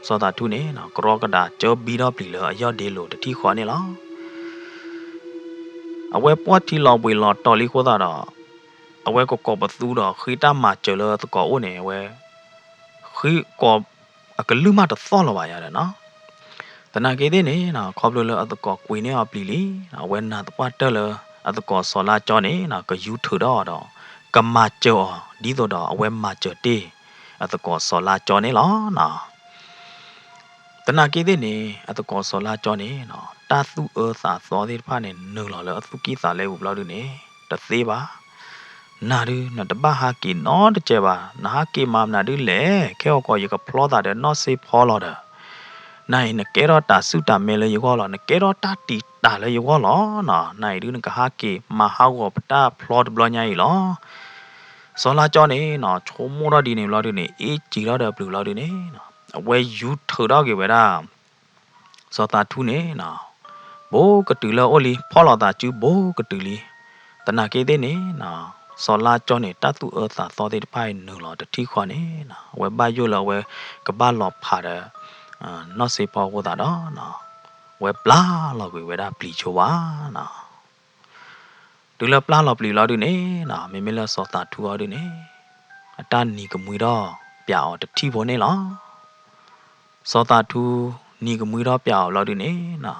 စီၤသးထူန့ၣ်နီၤ ကရီကဒးကၢဘံထီၣ်ပျံၤလၢအယီၢ်ဒ့လိၤတထံၣ်ဃီန့ၣ်လီၤ. အဝဲပှၢ်ထံလီၤဘှံးလီၤတီၤလံအဃိသတးဒီး အဝဲကကိးပသူဒီးဃ့တၢ်မၤစၢၤလၢသကိးအိၣ်န့ၣ် အဝဲ ဃ့ကိး အကလုၢ်မးတသီၣ်လၢၤဘၣ်ယၤဒီးနီၤ. သနာ်က့သ့ၣ်န့ၣ်နီၤ ခီဖျိလၢအသကိးကွံာ်န့ၢ်အီၤပျံၤလံ အဝဲနာ်သပှၢ်တၢၢ်လၢ အသကိးစီၤလါကၠီန့ၣ်နီၤ ကယူၤထုးထီၣ်အီၤဒီး ကမၤစၢၤအီၤ ဒ်သိးဒီးအဝဲမၤစၢၤတ့ၢ် အသကိးစီၤလါကၠီန့ၣ်လီၤနီၤ. သနာ်က့သ့ၣ်န့ၣ် အသကိးစီၤလါကၠီန့ၣ်နီၤ တၢ်သူၣ်အၢသးသီသ့ၣ်တဖၣ်န့ၣ် နုာ်လီၤလၢအသူၣ်ကံၢ်သးလဲပူၤဘျီဒုန့ၣ် တသ့ဘၣ်. နၤဒု နတဘၣ်ဟးက့ၤနီတစဲးဘၣ်. နဟးက့ၤမၤမနုၤဒုလဲၣ်. ခဲအံၤကီးယကဖျီသးဒီးနီၢ်စ့ဖီလီၤဒီး နၤအံၤနကဲထီၣ်တၢ်ဆူၣ်တၢ်မဲလၢယဂီၢ်လီၤ. နကဲထီၣ်တၢ်တံာ်တာ်လၢယဂီၢ်လီၤနီၤ. နၤအံၤဒု နကဟးက့ၤမၤဟးဂီၤပတၢ်ဖျီတဘျီညါအံၤလီၤ. စီၤလါကၠီန့ၣ်နီၤ ဆိကမိၣ်ထီၣ်ဒ်န့ၣ်ဘျီဒုန့ၣ် အ့ၣ်စံၤထီၣ်ဒီးပျုၤဘျီဒုန့ၣ်နီၤ အဝဲယူၤထုးထီၣ်က့ၤဝဲဒၣ် စီၤသးထူန့ၣ်နီၤ ဘူးကတုၤလၢအအိၣ်လံ ဖီၣ်လီၤသးစုဘူးကတုၤလံ. သနာ်က့သ့ၣ်န့ၣ်နီၤ စီၤလါကၠီန့ၣ် တၢ်သူၣ်အၢသးသီသ့ၣ်တဖၣ်အံၤနုာ်လီၤတထံၣ်ဃီန့ၣ်နီၤ အဝဲဘၣ်ယိၣ်လၢအဝဲကဘၣ်လီၤဖးဒီး နီၢ်စ့ဖီအဃိသတးဒီးနီၤ အဝဲပျၢ်လီၤကွံာ်ဝဲဒၣ်ပျံၤဆိဝါနီၤ. တုၤလၢပျၢ်လီၤပျံၤလီၤဒုန့ၣ်နီၤ မ့မ့ၢ်လၢစီၤသးထူအီၤဒုန့ၣ် အတၢ်နံၤကမှံထီၣ်ပၠးအီၤတထံၣ်ဖိန့ၣ်လီၤ. စီၤသးထူနံၤကမှံထီၣ်ပၠးအီၤလီၤဒုန့ၣ်နီၤ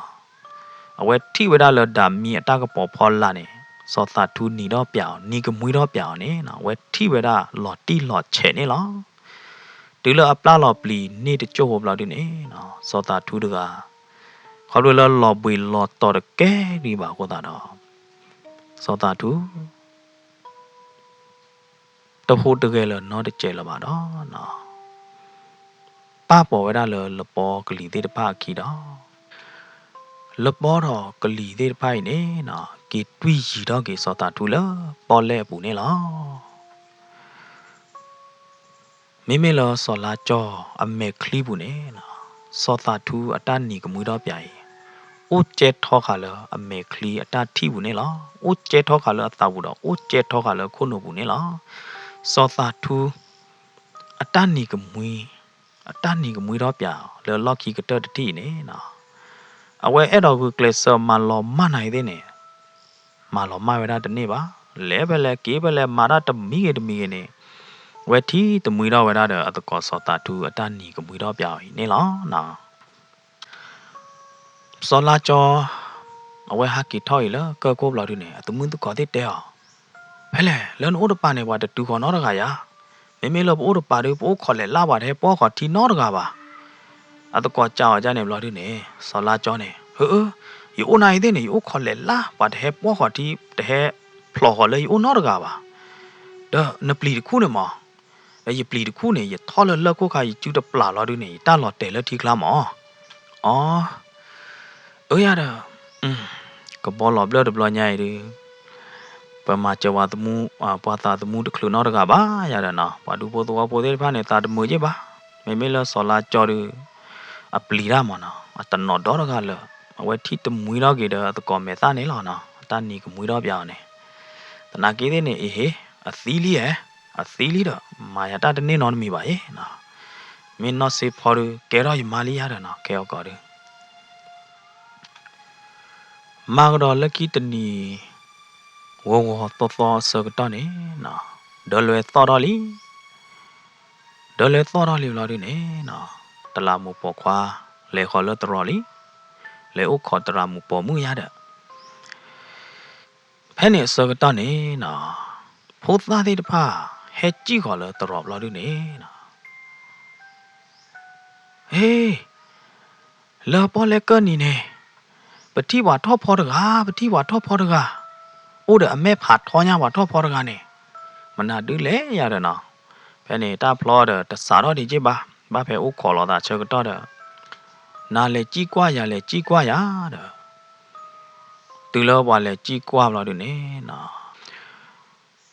အဝဲထံၣ်ဝဲဒၣ်လၢဒၣ်မံအတၢ်ကပီၤဖီလာ်န့ၣ် စီၤသးထူနံၤထီၣ်ပၠးအီၤ နံၤကမှံထီၣ်ပၠးအီၤန့ၣ်နီၤ အဝဲထံၣ်ဝဲဒၣ်လီၤတံၢ်လီၤဆဲးန့ၣ်လီၤ. တုၤလၢအပျၢ်လီၤပျံၤန့ၢ်တကၠိၢ်ဖိဘျီဒုန့ၣ်နီၤ စီၤသးထူတဂၤ ခီဖျိလၢလီၤဘှံးလီၤတီၤတကဲဒံးဘၣ်အဃိသတးဒီး စီၤသးထူ တဟူးတဂဲၤလၢၤနီတစဲးလၢၤဘၣ်ဒီးနီၤ ပၢ်ပိာ်ဝဲဒၣ်လၢလပီကလံၤသ့ၣ်တဖၣ်အခံဒီး လပီဒီးကလံၤသ့ၣ်တဖၣ်အံၤန့ၣ်နီၤ က့ၤတွံၢ်ယံၤထီၣ်က့ၤစီၤသးထူလၢပီၣ်လဲၣ်အပူၤန့ၣ်လီၤ. မ့မ့ၢ်လၢစီၤလါကၠီအမဲာ်ချံပူၤန့ၣ်နီၤ စီၤသးထူအတၢ်နံၤကမှံထီၣ်ပၠးအံၤ အိၣ်ကဲထီဃာ်လၢအမဲာ်ချံအတၢ်ထံၣ်ပူၤန့ၣ်လီၤ. အိၣ်ကဲထီဃာ်လၢအသးပူၤဒီး အိၣ်ကဲထီဃာ်လၢခိၣ်နူာ်ပူၤန့ၣ်လီၤ. စီၤသးထူ အတၢ်နံၤကမှံ အတၢ်နံၤကမှံထီၣ်ပၠးလၢလီၢ်ခံကတၢၢ်တထံၣ်အံၤန့ၣ်နီၤ အဝဲအဲၣ်ဒိးဂုာ်ကျဲးစၢးမၤလီၤမၢ်နၤအံၤသ့ၣ်န့ၣ် မၤလီၤမၢ်ဝဲဒၣ်တန့ၢ်ဘၣ်. လဲၤဖဲလဲၣ်က့ၤဖဲလဲၣ် မၤတၢ်တမံၤဂ့ၤတမံၤဂ့ၤန့ၣ် အဝဲထံၣ်တမှံထီၣ်ဝဲဒၣ်ဒီးအသကိးစီၤသးထူအတၢ်နံၤကမှံထီၣ်ပၠးအံၤန့ၣ်လီၤ. စီၤလါကၠီ အဝဲဟးက့ၤထီၣ်အံၤလၢကၢၢ်ခိၣ်ဘျီဒုန့ၣ် အသမုၣ်သကိးသ့ၣ်တဲအီၤ, ဖဲလဲၣ် လၢနအိၣ်တပၤန့ၣ် ပှၤတတုၤဃီၤနီတဂၤယၤ, မ့မ့ၢ်လၢပအိၣ်တပၤဒု ပအိၣ်ခိးလဲၤလၢ် ပှၤတဟဲပှီၢ်ဃီၤထံနီတဂၤဘၣ်. အသကိးကးအီၤဒ်န့ၣ်ဘျီဒုန့ၣ် စီၤလါကၠီန့ၣ်, ဟၢအၢ, ယအိၣ်နၤအံၤသ့ၣ်န့ၣ် ယအိၣ်ခိးလဲၤလၢ် ပှၤတဟဲပှီၢ်ဃီၤထံ တဟဲဖျိးဃီၤလၢယအိၣ်နီတဂၤဘၣ်. ဒီးနပျံၤတခူၣ်န့ၣ်မး, ဒီးယပျံၤတခူၣ်န့ၣ် ယထီၣ်လၢလၢၢ်ခိၣ်ခါ ယစုတပျၢ်လီၤဒုန့ၣ် ယတၢ်လီၤတဲာ်လၢထံချါမး. အီ အၢယၤဒီး ကဘီလီၤဘျၢၣ်တဘျီညါအံၤဒု ပမၤစၢၤပှၤသမူ ပှၤသးသမူတချုးနီတဂၤဘၣ်ယၤဒီးနီၤ, ပှၤဒူဖိသဝီဖိသ့ၣ်တဖၣ်န့ၣ် သးတမုာ်က့ၢ်ဘၣ်. မ့မ့ၢ်လၢစီၤလါကၠီဒု အပျံၤတၢ်မးနီၤ, အတနီၤဒီတဂၤလၢၤ, အဝဲထံၣ်တမှံထီၣ်က့ၤဒီးအသကိးမဲာ်သၣ်န့ၣ်လီၤနီၤ, အတၢ်နံၤကမှံထီၣ်ပၠးအီၤန့ၣ်. သနာ်က့သ့ၣ်န့ၣ် အဟ့, အသံလံဧါ, အသံလံဒီး မၤယၤတၢ်တန့ၢ်နီတမံၤဘၣ်အံၤ. မ့ၢ်နီၢ်စ့ဖီဒု ကဲထီၣ်ယမါလံယၤဒီးနီၤ, ခဲအံၤကီးဒု မၤကဒီးလၢခံတနံၤ ဂီၤဂီၤသီသီအဆၢကတီၢ်န့ၣ်နီၤ, ဒၢလွဲသီၣ်ထီၣ်လံ, ဒၢလွဲသီၣ်ထီၣ်လံဘျီဒုန့ၣ်နီၤ, တလးမူးပိာ်ခွါ လဲၤဃီၤလၢသရိာ်လံ, လဲၤအိၣ်ခိးသရၣ်မုၣ်ပိာ်မုၣ်ယၤဒီး ဖဲန့ၣ်အဆၢကတီၢ်န့ၣ်နီၤ, ဖိသၣ်သ့ၣ်တဖၣ် ဟဲစံၣ်ဃီၤလၢသရိာ်ဘျီဒုန့ၣ်နီၤ, ဟ့, လၢပီၣ်လဲၣ်ကၢၢ်နံၤန့ၣ်, ပထံၣ်ပှၤထီၣ်ဖီတဂၤ, ပထံၣ်ပှၤထီၣ်ဖီတဂၤ, အိၣ်ဒီးအမဲာ်ဖးထီညါပှၤထီၣ်ဖီတဂၤန့ၣ်, မနုၤဒုလဲၣ်ယၤဒီးနီၤ, ဖဲန့ၣ်တၢ်ဖျီဒီးတစးထီၣ်ဒံးက့ၢ်ဘၣ်, ဘၣ်ဖဲအိၣ်ခိးလိာ်သးဆၢကတီၢ်ဒီး နၤလဲၤစံၣ်ကွၢ်ယၤလဲၤစံၣ်ကွၢ်ယၤဒီး တုၤလၢပှၤလဲၤစံၣ်ကွၢ်ဘျီဒုန့ၣ်နီၤ,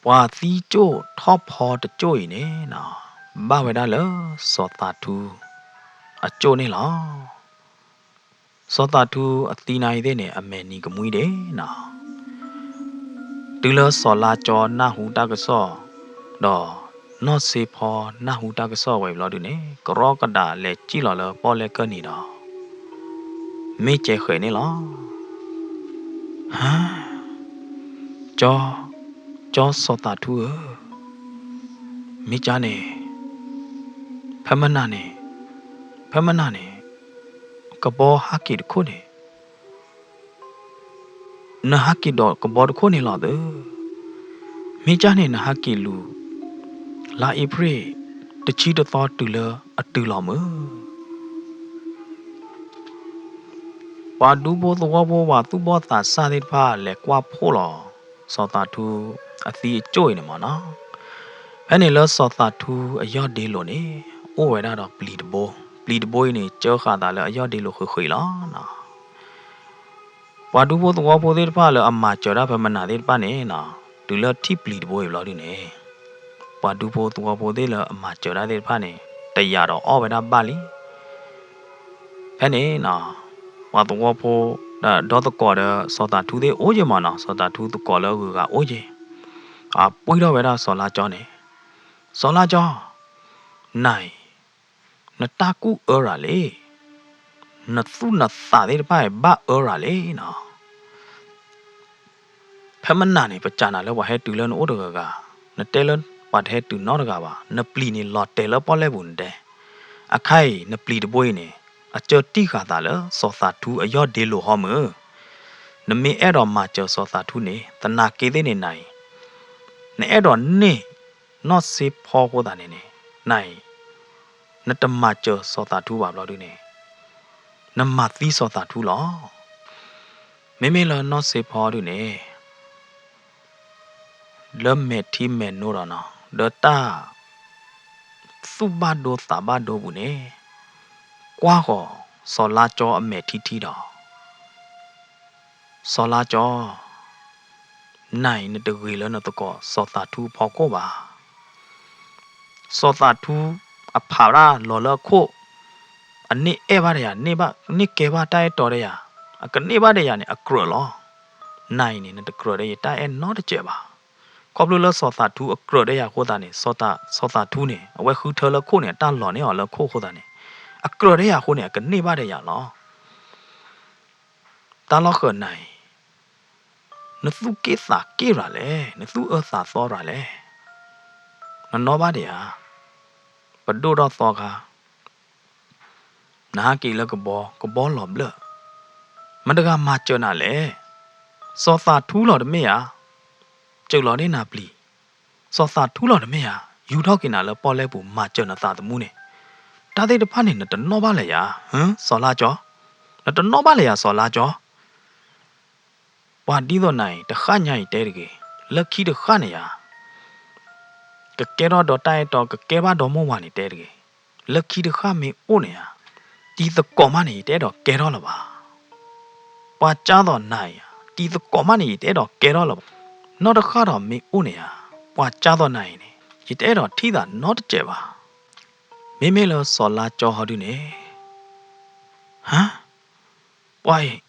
ပှၤသံကၠိၣ်ထီၣ်ဖီတကၠိၣ်အံၤန့ၣ်နီၤ, ဘၣ်ဝဲဒၣ်လၢစီၤသးထူအကၠိၣ်န့ၣ်လီၤ. စီၤသးထူအသံနၤအံၤသ့ၣ်န့ၣ် အမဲာ်နံၤကမှံဒံးနီၤ, တုၤလၢစီၤလါကၠီနၢ်ဟူတၢ်ကစီၣ် ဒီးနီၢ်စ့ဖီနၢ်ဟူတၢ်ကစီၣ်ဝဲအံၤဘျီဒုန့ၣ် ကရီကဒးလဲၤစံၣ်လီၤလၢပီၣ်လဲၣ်ကၢၢ်နံၤဒီး မ့ၢ်ကဲဃဲၤန့ၣ်လီၤ. ဟါ, ကၠီ, ကၠီစီၤသးထူဧၢ, မ့ၢ်ကၠါန့ၣ်, ဖဲမနၤန့ၣ်, ဖဲမနၤန့ၣ်, ကဘီဟးက့ၤတခိၣ်န့ၣ် နဟးက့ၤဒီးကဘီတခိၣ်န့ၣ်လီၤသၢ, မ့ၢ်ကၠါန့ၣ် နဟးက့ၤလူၤ လါအ့ဖြ့ၣ် တဆံတသီတုၤလၢအတုၤလီၤမုၢ်. ပှၤဒူဖိသဝီဖိပှၤသူၣ်ဘီၣ်သးစၢ်သ့ၣ်တဖၣ်လဲၤကွၢ်ဖှိၣ်လီၤ စီၤသးထူအသံအကၠိၣ်အံၤန့ၣ်မ့ၢ်နီၤ. ဖဲန့ၣ်လၢစီၤသးထူအယီၢ်ဒ့လိၤန့ၣ် အိၣ်ဝဲဒၣ်ဒီးပျံၤတဘိ, ပျံၤတဘိအံၤန့ၣ် ကၢဃာ်သးလၢအယီၢ်ဒ့လိၤဃ့ဃ့လီၤနီၤ. ပှၤဒူဖိသဝီဖိသ့ၣ်တဖၣ်လၢအမၤစၢၤတၢ်ဖဲမနၤသ့ၣ်တဖၣ်န့ၣ်နီၤ, တုၤလၢထံၣ်ပျံၤတဘိအံၤဘျီဒုန့ၣ်, ပှၤဒူဖိသဝီဖိသ့ၣ်လၢအမၤစၢၤတၢ်သ့ၣ်တဖၣ်န့ၣ် တယာ်ဒီးအီၣ်ဝဲဒၣ်ဘၣ်လံ. ဖဲန့ၣ်နီၤ, ပှၤသဝီဖိ ဒီးဒီသကိးဒီးစီၤသးထူသ့ၣ်အိၣ်ယဲၢ်မ့ၢ်နီၤ, စီၤသးထူသကိးလၢအဂုၤအဂၤအိၣ်ယဲၢ်, အပှံၢ်ထီၣ်ဝဲဒၣ်စီၤလါကၠီန့ၣ်, စီၤလါကၠီ, နၤအံၤ နတၢ်ကူၣ်အၢရၤလံ, နသူၣ်နသးသ့ၣ်တဖၣ်အံၤဘၣ်အၢရၤလံနီၤ. ဖဲမနၤန့ၣ် ပစံးနၤလၢပှၤဟဲတုၤလၢနအိၣ်တဂၤဂၤ, နတဲလၢပှၤတဟဲတုၤနီတဂၤဘၣ်, နပျံၤန့ၣ်လီၤတဲာ်လၢပီၣ်လဲၣ်ပူၤနတဲ. အခါအံၤ နပျံၤတဘိအံၤန့ၣ် အကၢတံၢ်ဃာ်သးလၢစီၤသးထူအယီၢ်ဒ့လိၤဟီမုၢ်. နမ့ၢ်အဲၣ်ဒိးမၤစၢၤစီၤသးထူန့ၣ် သနာ်က့သ့ၣ်န့ၣ်နၤအံၤ, နအဲၣ်ဒိးန့ၢ်နီၢ်စ့ဖီအဃိသတးန့ၣ်န့ၣ်, နၤအံၤ နတမၤစၢၤစီၤသးထူဘၣ်ဘျီဒုန့ၣ်, နမၤသံစီၤသးထူလီၤ. မ့မ့ၢ်လၢနီၢ်စ့ဖီဒုန့ၣ် လၢမဲာ်ထံမဲာ်နိဒီးနီၤ, ဒီးတၢ်သူၣ်ဘၣ်ဒိသးဘၣ်ဒိပူၤန့ၣ်, ကွၢ်ဃီၤစီၤလါကၠီအမဲာ်ထံထံဒီး, စီၤလါကၠီ, နၤအံၤနတဂ့ၤလၢနသကိးစီၤသးထူအဖီခိၣ်ဘၣ်. စီၤသးထူအဖးဒၣ်လီၤလၢအခိၣ်, အန့ၢ်အဲၣ်ဘၣ်ဒီးယၤ, န့ၢ်ကဲဘၣ်တၢ်အဲၣ်တီဒီးယၤ, အကန့ၢ်ဘၣ်ဒီးယၤန့ၣ် အကြၢးလီၤ. နၤအံၤန့ၣ် နတကြၢးဒီးယတၢ်အဲၣ်နီတစဲးဘၣ်. ခီဖျိလၢစီၤသးထူအကြၢးဒီးယၤအဃိသတးန့ၣ်, စီၤသးထူန့ၣ် အဝဲဃုထၢလၢခိၣ်န့ၣ် အတၢ်လီၤန့ၢ်အီၤလၢခိၣ်အဃိသတးန့ၣ်, အကြၢးဒီးယၤအဃိန့ၣ် အကန့ၢ်ဘၣ်ဒီးယၤလီၤ. တၢ်လီၢ်ဃၢၤနၤအံၤ, နသူၣ်က့ၣ်သးက့ၣ်ရၤလဲၣ်, နသူၣ်အၢသးသီရၤလဲၣ်. နနီၣ်ဘၣ်ဒံးဧါ, ပဒိၣ်ထီၣ်သီခါ, နဟးက့ၤလၢကဘီ, ကဘီလီၤဘျၢၣ်, မတၤတဂၤမၤစၢၤနၤလဲၣ်. စီၤသးထူလီၤတမ့ၢ်ဧါ, စၢၤလီၤန့ၢ်နၤပျံၤ, စီၤသးထူလီၤတမ့ၢ်ဧါ, ယူၤထီၣ်က့ၤနၤလၢပီၣ်လဲၣ်ပူၤ မၤစၢၤနသးသမူန့ၣ်, တၢ်သ့ၣ်တဖၣ်န့ၣ် နတနီၣ်ဘၣ်လၢၤယၤ, ဟၢ, စီၤလါကၠီ, နတနီၣ်ဘၣ်လၢၤယၤ စီၤလါကၠီ. ပှၤဒ်သိးနၤအံၤ တဃၣ်ညါအံၤတဲတဂ့ၤ, လၢခံတဃၣ်န့ၣ်ယၤ, ကကဲထီၣ်ဒီးတၢ်အဲၣ်တီ ကကဲဘၣ်ဒီမိၢ်ဝၤန့ၣ်တဲတဂ့ၤ, လၢခံတဃၣ်မ့ၢ်အိၣ်န့ၣ်ဧါ, တံၤသကိးမးန့ၣ် ယတအဲၣ်ဒိးကဲထီၣ်လၢၤဘၣ်. ပှၤကၢ်သိးနၤအံၤဧါ, တံၤသကိးမးန့ၣ် ယတအဲၣ်ဒိးကဲထီၣ်လၢၤဘၣ်. နီၢ်တဃၣ်ဒီးမ့ၢ်အိၣ်န့ၣ်ဧါ, ပှၤကၢ်သိးနၤအံၤန့ၣ် ယတအဲၣ်ဒိးထံၣ်သးနီတစဲးဘၣ်. မ့မ့ၢ်လၢစီၤလါကၠီဟီဒုန့ၣ်, ဟါ, ပှၤအံၤ,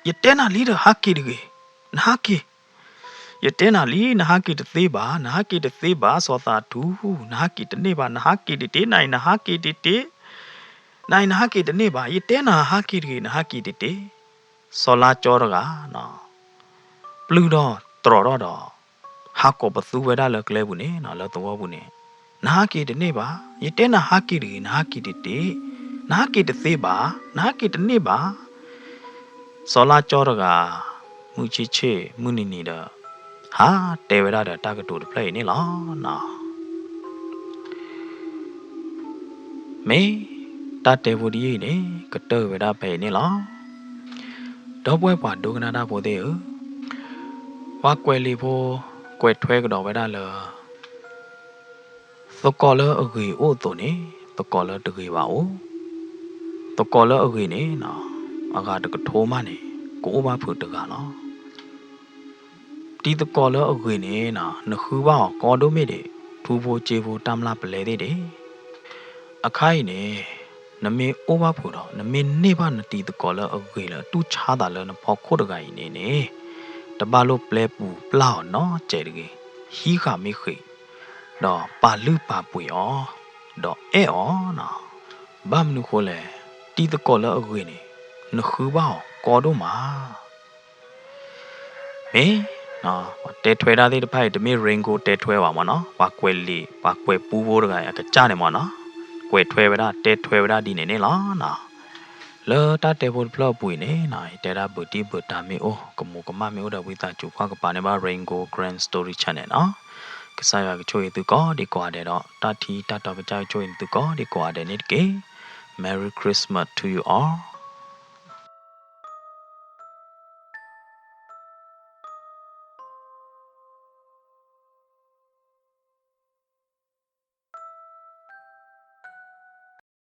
ယတဲနၤလံဒီးဟးက့ၤတဂ့ၤ, နဟးက့ၤ, ယတဲနၤလံ နဟးက့ၤတသ့ဘၣ်, နဟးက့ၤတသ့ဘၣ် စီၤသးထူ, နဟးက့ၤတန့ၢ်ဘၣ်, နဟးက့ၤတတ့, နၤအံၤ နဟးက့ၤတတ့, နၤအံၤ နဟးက့ၤတန့ၢ်ဘၣ်, ယတဲနၤဟးက့ၤတဂ့ၤ, နဟးက့ၤတတ့. စီၤလါကၠီတဂၤ ပျုၢ်ထီၣ်တြီၤထီၣ်ဒီး ဟးကိးပသူဝဲဒၣ်လၢကျဲပူၤန့ၣ် လၢသဝီပူၤန့ၣ်, နဟးက့ၤတန့ၢ်ဘၣ်, ယတဲနၤဟးက့ၤတဂ့ၤ, နဟးက့ၤတတ့, နဟးက့ၤတသ့ဘၣ်, နဟးက့ၤတန့ၢ်ဘၣ်. စီၤလါကၠီတဂၤ မုၢ်ဆ့ၣ်ဆ့ၣ်မုၢ်နံၤနံၤဒီး ဟးတဲဝဲဒၣ်ဒီးတၢ်ကတိၤတဖျၢၣ်အံၤန့ၣ်လီၤ. မ့ၢ်တၢ်တဲဖိတယုၢ်အံၤန့ၣ် ကတၢၢ်ဝဲဒၣ်ဖဲအံၤန့ၣ်လီၤ. ဒီပုၢ်ဝဲၢ်ပှၤဒိကနၣ်တၢ်ဖိသ့ၣ်ဧၢ, ပှၤကွဲးလံာ်ဖိ ကွဲးထွဲကဒီးဝဲဒၣ်လၢ သကိးလၢအဂ့ၤအိၣ်အသိးန့ၣ် သကိးလၢတဂ့ၤဘၣ်အိၣ်, သကိးလၢအဂ့ၤန့ၣ် အဂၤတကထိမးန့ၣ် ကအိၣ်ဘၣ်ဖုးတဂၤလီၤ. တံၤသကိးလၢအဂ့ၤန့ၣ် နဃုဘၣ်အီၤကီဒိၣ်မ့ၢ်ဒံး ထူဖိစ့ဖိတၢ်မျၢ်ပလဲသ့ၣ်ဒံး. အခါအံၤန့ၣ် နမ့ၢ်အိၣ်ဘၣ်ဖုးဒီး နမ့ၢ်န့ၢ်ဘၣ်နတံၤသကိးလၢအဂ့ၤလၢအတူၢ်ဆါသးလၢနဖီခိၣ်တဂၤအံၤန့ၣ်န့ၣ် တဘၣ်လိၣ်ပျဲပူၤပျၢ်အီၤနီတစဲးတဂ့ၤ. ဟံးဃာ်မ့ၢ်ဃ့ၢ် ဒီးပာ်လုၢ်ပာ်ပှ့ၤအီၤ, ဒီးအဲၣ်အီၤနီၤ. ဘၣ်မနုၤဃိလဲၣ်, တံၤသကိးလၢအဂ့ၤန့ၣ် နဃုဘၣ်အီၤကီဒိၣ်မး. မ့ၢ် ပှၤတဲထွဲတၢ်သ့ၣ်တဖၣ်အံၤ တမ့ၢ် Ringo တဲထွဲဘၣ်မ့ၢ်နီၤ, ပှၤကွဲးလံာ် ပှၤကွဲးပူဖိတဂၤအကစၢ်န့ၣ်မ့ၢ်နီၤ, ကွဲးထွဲဝဲဒၣ် တဲထွဲဝဲဒၣ်ဒ်န့ၣ်န့ၣ်လီၤနီၤ. လၢတၢ်တဲဖိတဖျၢၣ်အပူၤအံၤန့ၣ်နီၤ, ယတဲဒၣ်ဘုးတံၢ်ဘုးတၢ်မ့ၢ်အိၣ် ကမူးကမၣ်မ့ၢ်အိၣ်ဒီး ဝံသးစူၤကွၢ်ကပၤန့ၢ်ဘၣ် Ringo Grand Story Channel နီၤ. ကစၢ်ယွၤကဆိၣ်ဂ့ၤသုကိးဒံကိးဂၤဒဲးဒီး တၢ်ထံတၢ်တီကစၢ်ကဆိၣ်ဂ့ၤသုကိးဒံကိးဂၤဒဲးန့ၣ်တက့ၢ်. Merry Christmas to you all.